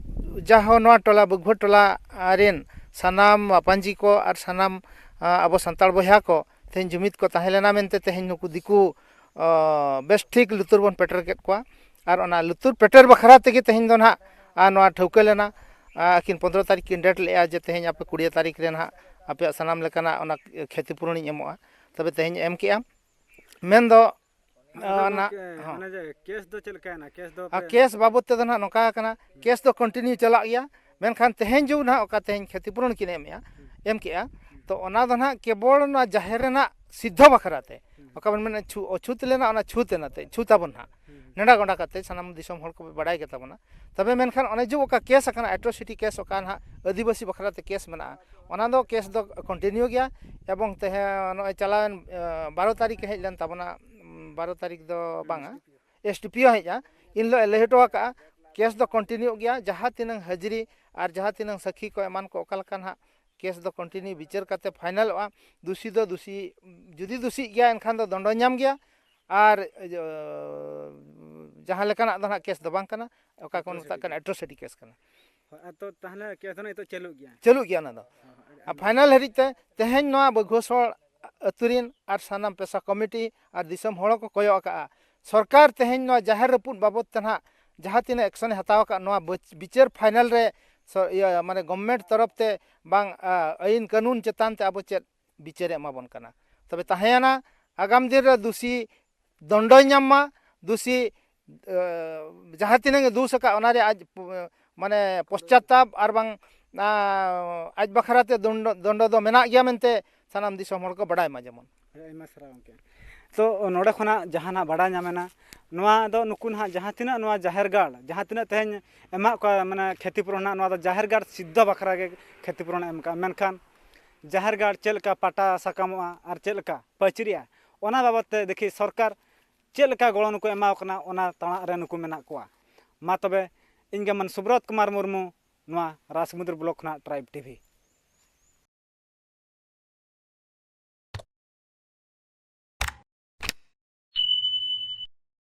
ᱡᱟᱦᱚᱸ ᱱᱚᱣᱟ ᱴᱚᱞᱟ ᱵᱟᱹᱜᱷᱩᱣᱟᱹ ᱴᱚᱞᱟ ᱨᱮᱱ ᱥᱟᱱᱟᱢ ᱢᱟᱯᱟᱡᱷᱤ ᱠᱚ ᱟᱨ ᱥᱟᱱᱟᱢ, ᱟ, ᱟᱵᱚ ᱥᱟᱱᱛᱟᱲ ᱵᱚᱭᱦᱟ ᱠᱚ ᱛᱮᱦᱮᱧ ᱡᱩᱢᱤᱫ ᱠᱚ ᱛᱟᱦᱮᱸ ᱞᱮᱱᱟ ᱢᱮᱱᱛᱮ ᱛᱮᱦᱮᱧ ᱱᱩᱠᱩ ᱫᱤᱠᱩ ᱚ, ᱵᱮᱥ ᱴᱷᱤᱠ ᱞᱩᱛᱩᱨ ᱵᱚᱱ ᱯᱮᱴᱮᱨ ᱠᱮᱫ ᱠᱚᱣᱟ᱾ ᱟᱨ ᱚᱱᱟ ᱞᱩᱛᱩᱨ ᱯᱮᱴᱮᱨ ᱵᱟᱠᱷᱨᱟ ᱛᱮᱜᱮ ᱛᱮᱦᱮᱧ ᱫᱚ ᱱᱟᱦᱟᱜ, ᱟᱨ ᱱᱚᱣᱟ ᱴᱷᱟᱹᱣᱠᱟᱹ ᱞᱮᱱᱟ᱾ ᱟᱨ ᱟᱹᱠᱤᱱ ᱯᱚᱱᱫᱽᱨᱚ ᱛᱟᱹᱨᱤᱠᱷ ᱠᱤᱱ ᱰᱮᱴ ᱞᱮᱫᱼᱟ ᱡᱮ ᱛᱮᱦᱮᱧ ᱟᱯᱮ ᱠᱩᱲᱤ ᱛᱟᱹᱨᱤᱠᱷ ᱨᱮ ᱱᱟᱦᱟᱜ ᱟᱯᱮᱭᱟᱜ ᱥᱟᱱᱟᱢ ᱞᱮᱠᱟᱱᱟᱜ ᱚᱱᱟ ᱠᱷᱮᱛᱤ ᱯᱩᱨᱚᱱᱤᱧ ᱮᱢᱚᱜᱼᱟ᱾ ᱛᱚᱵᱮ ᱛᱮᱦᱮᱧ ᱮᱢ ᱠᱮᱜᱼᱟ᱾ ᱢᱮᱱᱫᱚ ᱟᱫᱚ ᱚᱱᱟ ᱜᱚᱢᱠᱮ, ᱦᱚᱸ᱾ ᱚᱱᱮ ᱡᱮ ᱠᱮᱥ ᱫᱚ ᱪᱮᱫ ᱞᱮᱠᱟᱭᱮᱱᱟ? ᱠᱮᱥ ᱫᱚ ᱟᱨ ᱯᱮ ᱠᱮᱥ ᱵᱟᱵᱚᱫ ᱛᱮᱫᱚ ᱱᱟᱦᱟᱜ ᱱᱚᱝᱠᱟ ᱠᱟᱱᱟ, ᱠᱮᱥ ᱫᱚ ᱠᱚᱱᱴᱤᱱᱤᱭᱩ ᱪᱟᱞᱟᱜ ᱜᱮᱭᱟ᱾ ᱢᱮᱱᱠᱷᱟᱱ ᱛᱮᱦᱮᱧ ᱡᱮ ᱱᱟᱦᱟᱜ ᱚᱠᱟ ᱛᱮᱦᱮᱧ ᱠᱷᱮᱛᱤ ᱯᱩᱨᱚᱱ ᱠᱤᱱ ᱮᱢᱮᱜᱼᱟ, ᱮᱢ ᱠᱮᱜᱼᱟ, ᱛᱚ ᱚᱱᱟ ᱫᱚ ᱱᱟᱦᱟᱜ ᱠᱮᱵᱚᱞ ᱱᱚᱣᱟ ᱡᱟᱦᱮᱨ ᱨᱮᱱᱟᱜ ᱥᱤᱫᱽᱫᱷᱚ ᱵᱟᱠᱷᱨᱟ ᱛᱮ, ᱚᱠᱟ ᱵᱚᱱ ᱢᱮᱱᱟ ᱪᱷᱩ-, ᱚᱪᱷᱩᱛ ᱞᱮᱱᱟ, ᱚᱱᱟ ᱪᱷᱩᱛ ᱮᱱᱟ ᱛᱮ, ᱪᱷᱩᱛ ᱟᱵᱚᱱ ᱱᱟᱦᱟᱜ᱾ ᱱᱮᱰᱟ ᱜᱚᱸᱰᱟ ᱠᱟᱛᱮ ᱥᱟᱱᱟᱢ ᱫᱤᱥᱚᱢ ᱦᱚᱲ ᱠᱚ ᱵᱟᱲᱟᱭ ᱜᱮᱛᱟ ᱵᱚᱱᱟ᱾ ᱛᱚᱵᱮ ᱢᱮᱱᱠᱷᱟᱱ ᱚᱱᱮ ᱡᱮ ᱚᱠᱟ ᱠᱮᱥ ᱟᱠᱟᱱᱟ, ᱮᱴᱨᱳᱥᱤᱴᱤ ᱠᱮᱥ ᱚᱠᱟ ᱱᱟᱦᱟᱜ ᱟᱹᱫᱤᱵᱟᱹᱥᱤ ᱵᱟᱠᱷᱨᱟ ᱛᱮ ᱠᱮᱥ ᱢᱮᱱᱟᱜᱼᱟ, ᱚᱱᱟ ᱫᱚ ᱠᱮᱥ ᱫᱚ ᱠᱚᱱᱴᱤᱱᱤᱭᱩ ᱜᱮᱭᱟ᱾ ᱮᱵᱚᱝ ᱛᱮᱦᱮᱧ ᱱᱚᱜᱼᱚᱭ ᱪᱟᱞᱟᱣᱮᱱ, ᱮ, ᱵᱟᱨᱚ ᱛᱟᱹᱨᱤᱠᱷ ᱮ ᱦᱮᱡ ᱞᱮᱱ ᱛᱟᱵᱚᱱᱟ, ᱩᱢ, ᱵᱟᱨᱚ ᱛᱟᱹᱨᱤᱠᱷ ᱫᱚ ᱵᱟᱝᱟ, ᱮᱥ ᱰᱤ ᱯᱤ ᱳ ᱦᱮᱡᱼᱟ, ᱤᱱ ᱦᱤᱞᱳᱜ ᱮ ᱞᱟᱹᱭ ᱦᱚᱴᱚ ᱟᱠᱟᱫᱼᱟ, ᱠᱮᱥ ᱫᱚ ᱠᱚᱱᱴᱤᱱᱤᱭᱩᱜ ᱜᱮᱭᱟ᱾ ᱡᱟᱦᱟᱸ ᱛᱤᱱᱟᱹᱝ ᱦᱟᱹᱡᱽᱨᱤ ᱟᱨ ᱡᱟᱦᱟᱸ ᱛᱤᱱᱟᱹᱝ ᱥᱟᱹᱠᱷᱤ ᱠᱚ ᱮᱢᱟᱱ ᱠᱚ ᱚᱠᱟ ᱞᱮᱠᱟ ᱱᱟᱦᱟᱜ ᱠᱮᱥ ᱫᱚ ᱠᱚᱱᱴᱤᱱᱤᱭᱩ ᱵᱤᱪᱟᱹᱨ ᱠᱟᱛᱮ ᱯᱷᱟᱭᱱᱟᱞᱚᱜᱼᱟ᱾ ᱫᱩᱥᱤ ᱫᱚ ᱫᱩᱥᱤ, ᱡᱩᱫᱤ ᱫᱩᱥᱤᱜ ᱜᱮᱭᱟ ᱮᱱᱠᱷᱟᱱ ᱫᱚ ᱫᱚᱱᱰᱚ ᱧᱟᱢ ᱜᱮᱭᱟ, ᱟᱨ, ᱤᱭᱟᱹ, ᱡᱟᱦᱟᱸ ᱞᱮᱠᱟᱱᱟᱜ ᱫᱚ ᱱᱟᱦᱟᱜ ᱠᱮᱥ ᱫᱚ ᱵᱟᱝ ᱠᱟᱱᱟ, ᱚᱠᱟ ᱠᱚ ᱢᱮᱛᱟᱜ ᱠᱟᱱᱟ ᱮᱴᱨᱳᱥᱤᱴᱤ ᱠᱮᱥ ᱠᱟᱱᱟ᱾ ᱦᱳᱭ, ᱟᱨ ᱛᱚ ᱛᱟᱦᱚᱞᱮ ᱠᱮᱥ ᱫᱚ ᱱᱤᱛᱚᱜ ᱪᱟᱹᱞᱩᱜ ᱜᱮᱭᱟ? ᱪᱟᱹᱞᱩᱜ ᱜᱮᱭᱟ ᱚᱱᱟ ᱫᱚ᱾ ᱦᱳᱭ, ᱦᱳᱭ, ᱟᱹᱰᱤ ᱟᱨ ᱯᱷᱟᱭᱱᱟᱞ ᱦᱟᱹᱨᱤᱡ ᱛᱮ ᱛᱮᱦᱮᱧ ᱱᱚᱣᱟ ᱵᱟᱹᱜᱷᱩᱣᱟᱹᱥᱚᱲ ᱟᱹᱛᱩ ᱨᱤᱱ ᱟᱨ ᱥᱟᱱᱟᱢ ᱯᱮᱥᱟ ᱠᱚᱢᱤᱴᱤ ᱟᱨ ᱫᱤᱥᱚᱢ ᱦᱚᱲ ᱠᱚ ᱠᱚᱭᱚᱜ ᱟᱠᱟᱫᱼᱟ᱾ ᱥᱚᱨᱠᱟᱨ ᱛᱮᱦᱮᱧ ᱱᱚᱣᱟ ᱡᱟᱦᱮᱨ ᱨᱟᱹᱯᱩᱫ ᱵᱟᱵᱚᱫ ᱛᱮ ᱱᱟᱦᱟᱜ ᱡᱟᱦᱟᱸ ᱛᱤᱱᱟᱹᱜ ᱮᱠᱥᱚᱱᱮ ᱦᱟᱛᱟᱣ ᱟᱠᱟᱫ, ᱱᱚᱣᱟ ᱵᱟᱹᱪ-, ᱵᱤᱪᱟᱹᱨ ᱯᱷᱟᱭᱱᱟᱞ ᱨᱮ ᱥᱚ-, ᱤᱭᱟᱹ, ᱢᱟᱱᱮ ᱜᱚᱵᱷᱢᱮᱱᱴ ᱛᱚᱨᱚᱯ ᱛᱮ ᱵᱟᱝ, ᱟ, ᱟᱹᱭᱤᱱ ᱠᱟᱹᱱᱩᱱ ᱪᱮᱛᱟᱱ ᱛᱮ ᱟᱵᱚ ᱪᱮᱫ ᱵᱤᱪᱟᱹᱨᱮ ᱮᱢᱟ ᱵᱚᱱ ᱠᱟᱱᱟ᱾ ᱛᱚᱵᱮ ᱛᱟᱦᱮᱸᱭᱮᱱᱟ ᱟᱜᱟᱢ ᱫᱤᱱ ᱨᱮ ᱫᱩᱥᱤ ᱫᱚᱱᱰᱚᱭ ᱧᱟᱢ ᱢᱟ, ᱫᱩᱥᱤ, ᱮ, ᱡᱟᱦᱟᱸ ᱛᱤᱱᱟᱹᱜ ᱮ ᱫᱩᱥ ᱟᱠᱟᱫ, ᱚᱱᱟ ᱨᱮ ᱟᱡ, ᱮ, ᱢᱟᱱᱮ ᱯᱚᱥᱪᱟᱛᱟᱯ ᱟᱨ ᱵᱟᱝ, ᱟ, ᱟᱡ ᱵᱟᱠᱷᱨᱟ ᱛᱮ ᱫᱚᱱᱰᱚ, ᱫᱚᱱᱰᱚ ᱫᱚ ᱢᱮᱱᱟᱜ ᱜᱮᱭᱟ ᱢᱮᱱᱛᱮ ᱥᱟᱱᱟᱢ ᱫᱤᱥᱚᱢ ᱦᱚᱲ ᱠᱚ ᱵᱟᱰᱟᱭ ᱢᱟ ᱡᱮᱢᱚᱱ᱾ ᱟᱹᱰᱤ ᱟᱭᱢᱟ ᱥᱟᱨᱦᱟᱣ ᱜᱚᱢᱠᱮ᱾ ᱛᱚ, ᱱᱚᱰᱮ ᱠᱷᱚᱱᱟᱜ ᱡᱟᱦᱟᱱᱟᱜ ᱵᱟᱰᱟᱭ ᱧᱟᱢᱮᱱᱟ, ᱱᱚᱣᱟ ᱫᱚ ᱱᱩᱠᱩ ᱱᱟᱦᱟᱜ ᱡᱟᱦᱟᱸ ᱛᱤᱱᱟᱹᱜ ᱱᱚᱣᱟ ᱡᱟᱦᱮᱨ ᱜᱟᱲ, ᱡᱟᱦᱟᱸ ᱛᱤᱱᱟᱹᱜ ᱛᱮᱦᱮᱧ ᱮᱢᱟᱜ ᱠᱚᱣᱟ, ᱢᱟᱱᱮ ᱠᱷᱮᱛᱤ ᱯᱩᱨᱚᱱ ᱱᱟᱦᱟᱜ, ᱱᱚᱣᱟ ᱫᱚ ᱡᱟᱦᱮᱨ ᱜᱟᱲ ᱥᱤᱫᱽᱫᱷᱚ ᱵᱟᱠᱷᱨᱟ ᱜᱮ ᱠᱷᱮᱛᱤ ᱯᱩᱨᱚᱱᱮ ᱮᱢ ᱠᱟᱜᱼᱟ᱾ ᱢᱮᱱᱠᱷᱟᱱ ᱡᱟᱦᱮᱨ ᱜᱟᱲ ᱪᱮᱫ ᱞᱮᱠᱟ ᱯᱟᱴᱟ ᱥᱟᱠᱟᱢᱚᱜᱼᱟ ᱟᱨ ᱪᱮᱫ ᱞᱮᱠᱟ ᱯᱟᱹᱪᱨᱤᱜᱼᱟ, ᱚᱱᱟ ᱵᱟᱵᱚᱫ ᱛᱮ ᱫᱮᱠᱷᱤ ᱥᱚᱨᱠᱟᱨ ᱪᱮᱫ ᱞᱮᱠᱟ ᱜᱚᱲᱚ ᱱᱩᱠᱩ ᱮᱢᱟᱣ ᱠᱟᱱᱟ, ᱚᱱᱟ ᱛᱟᱲᱟᱜ ᱨᱮ ᱱᱩᱠᱩ ᱢᱮᱱᱟᱜ ᱠᱚᱣᱟ᱾ ᱢᱟ ᱛᱚᱵᱮ, ᱤᱧ ᱜᱮ ᱢᱟᱱ ᱥᱩᱵᱨᱚᱛ ᱠᱩᱢᱟᱨ ᱢᱩᱨᱢᱩ, ᱱᱚᱣᱟ ᱨᱟᱡᱽᱢᱩᱫᱽᱨ ᱵᱞᱚᱠ ᱠᱷᱚᱱᱟᱜ ᱴᱨᱟᱭᱤᱵᱽ ᱴᱤᱵᱷᱤ᱾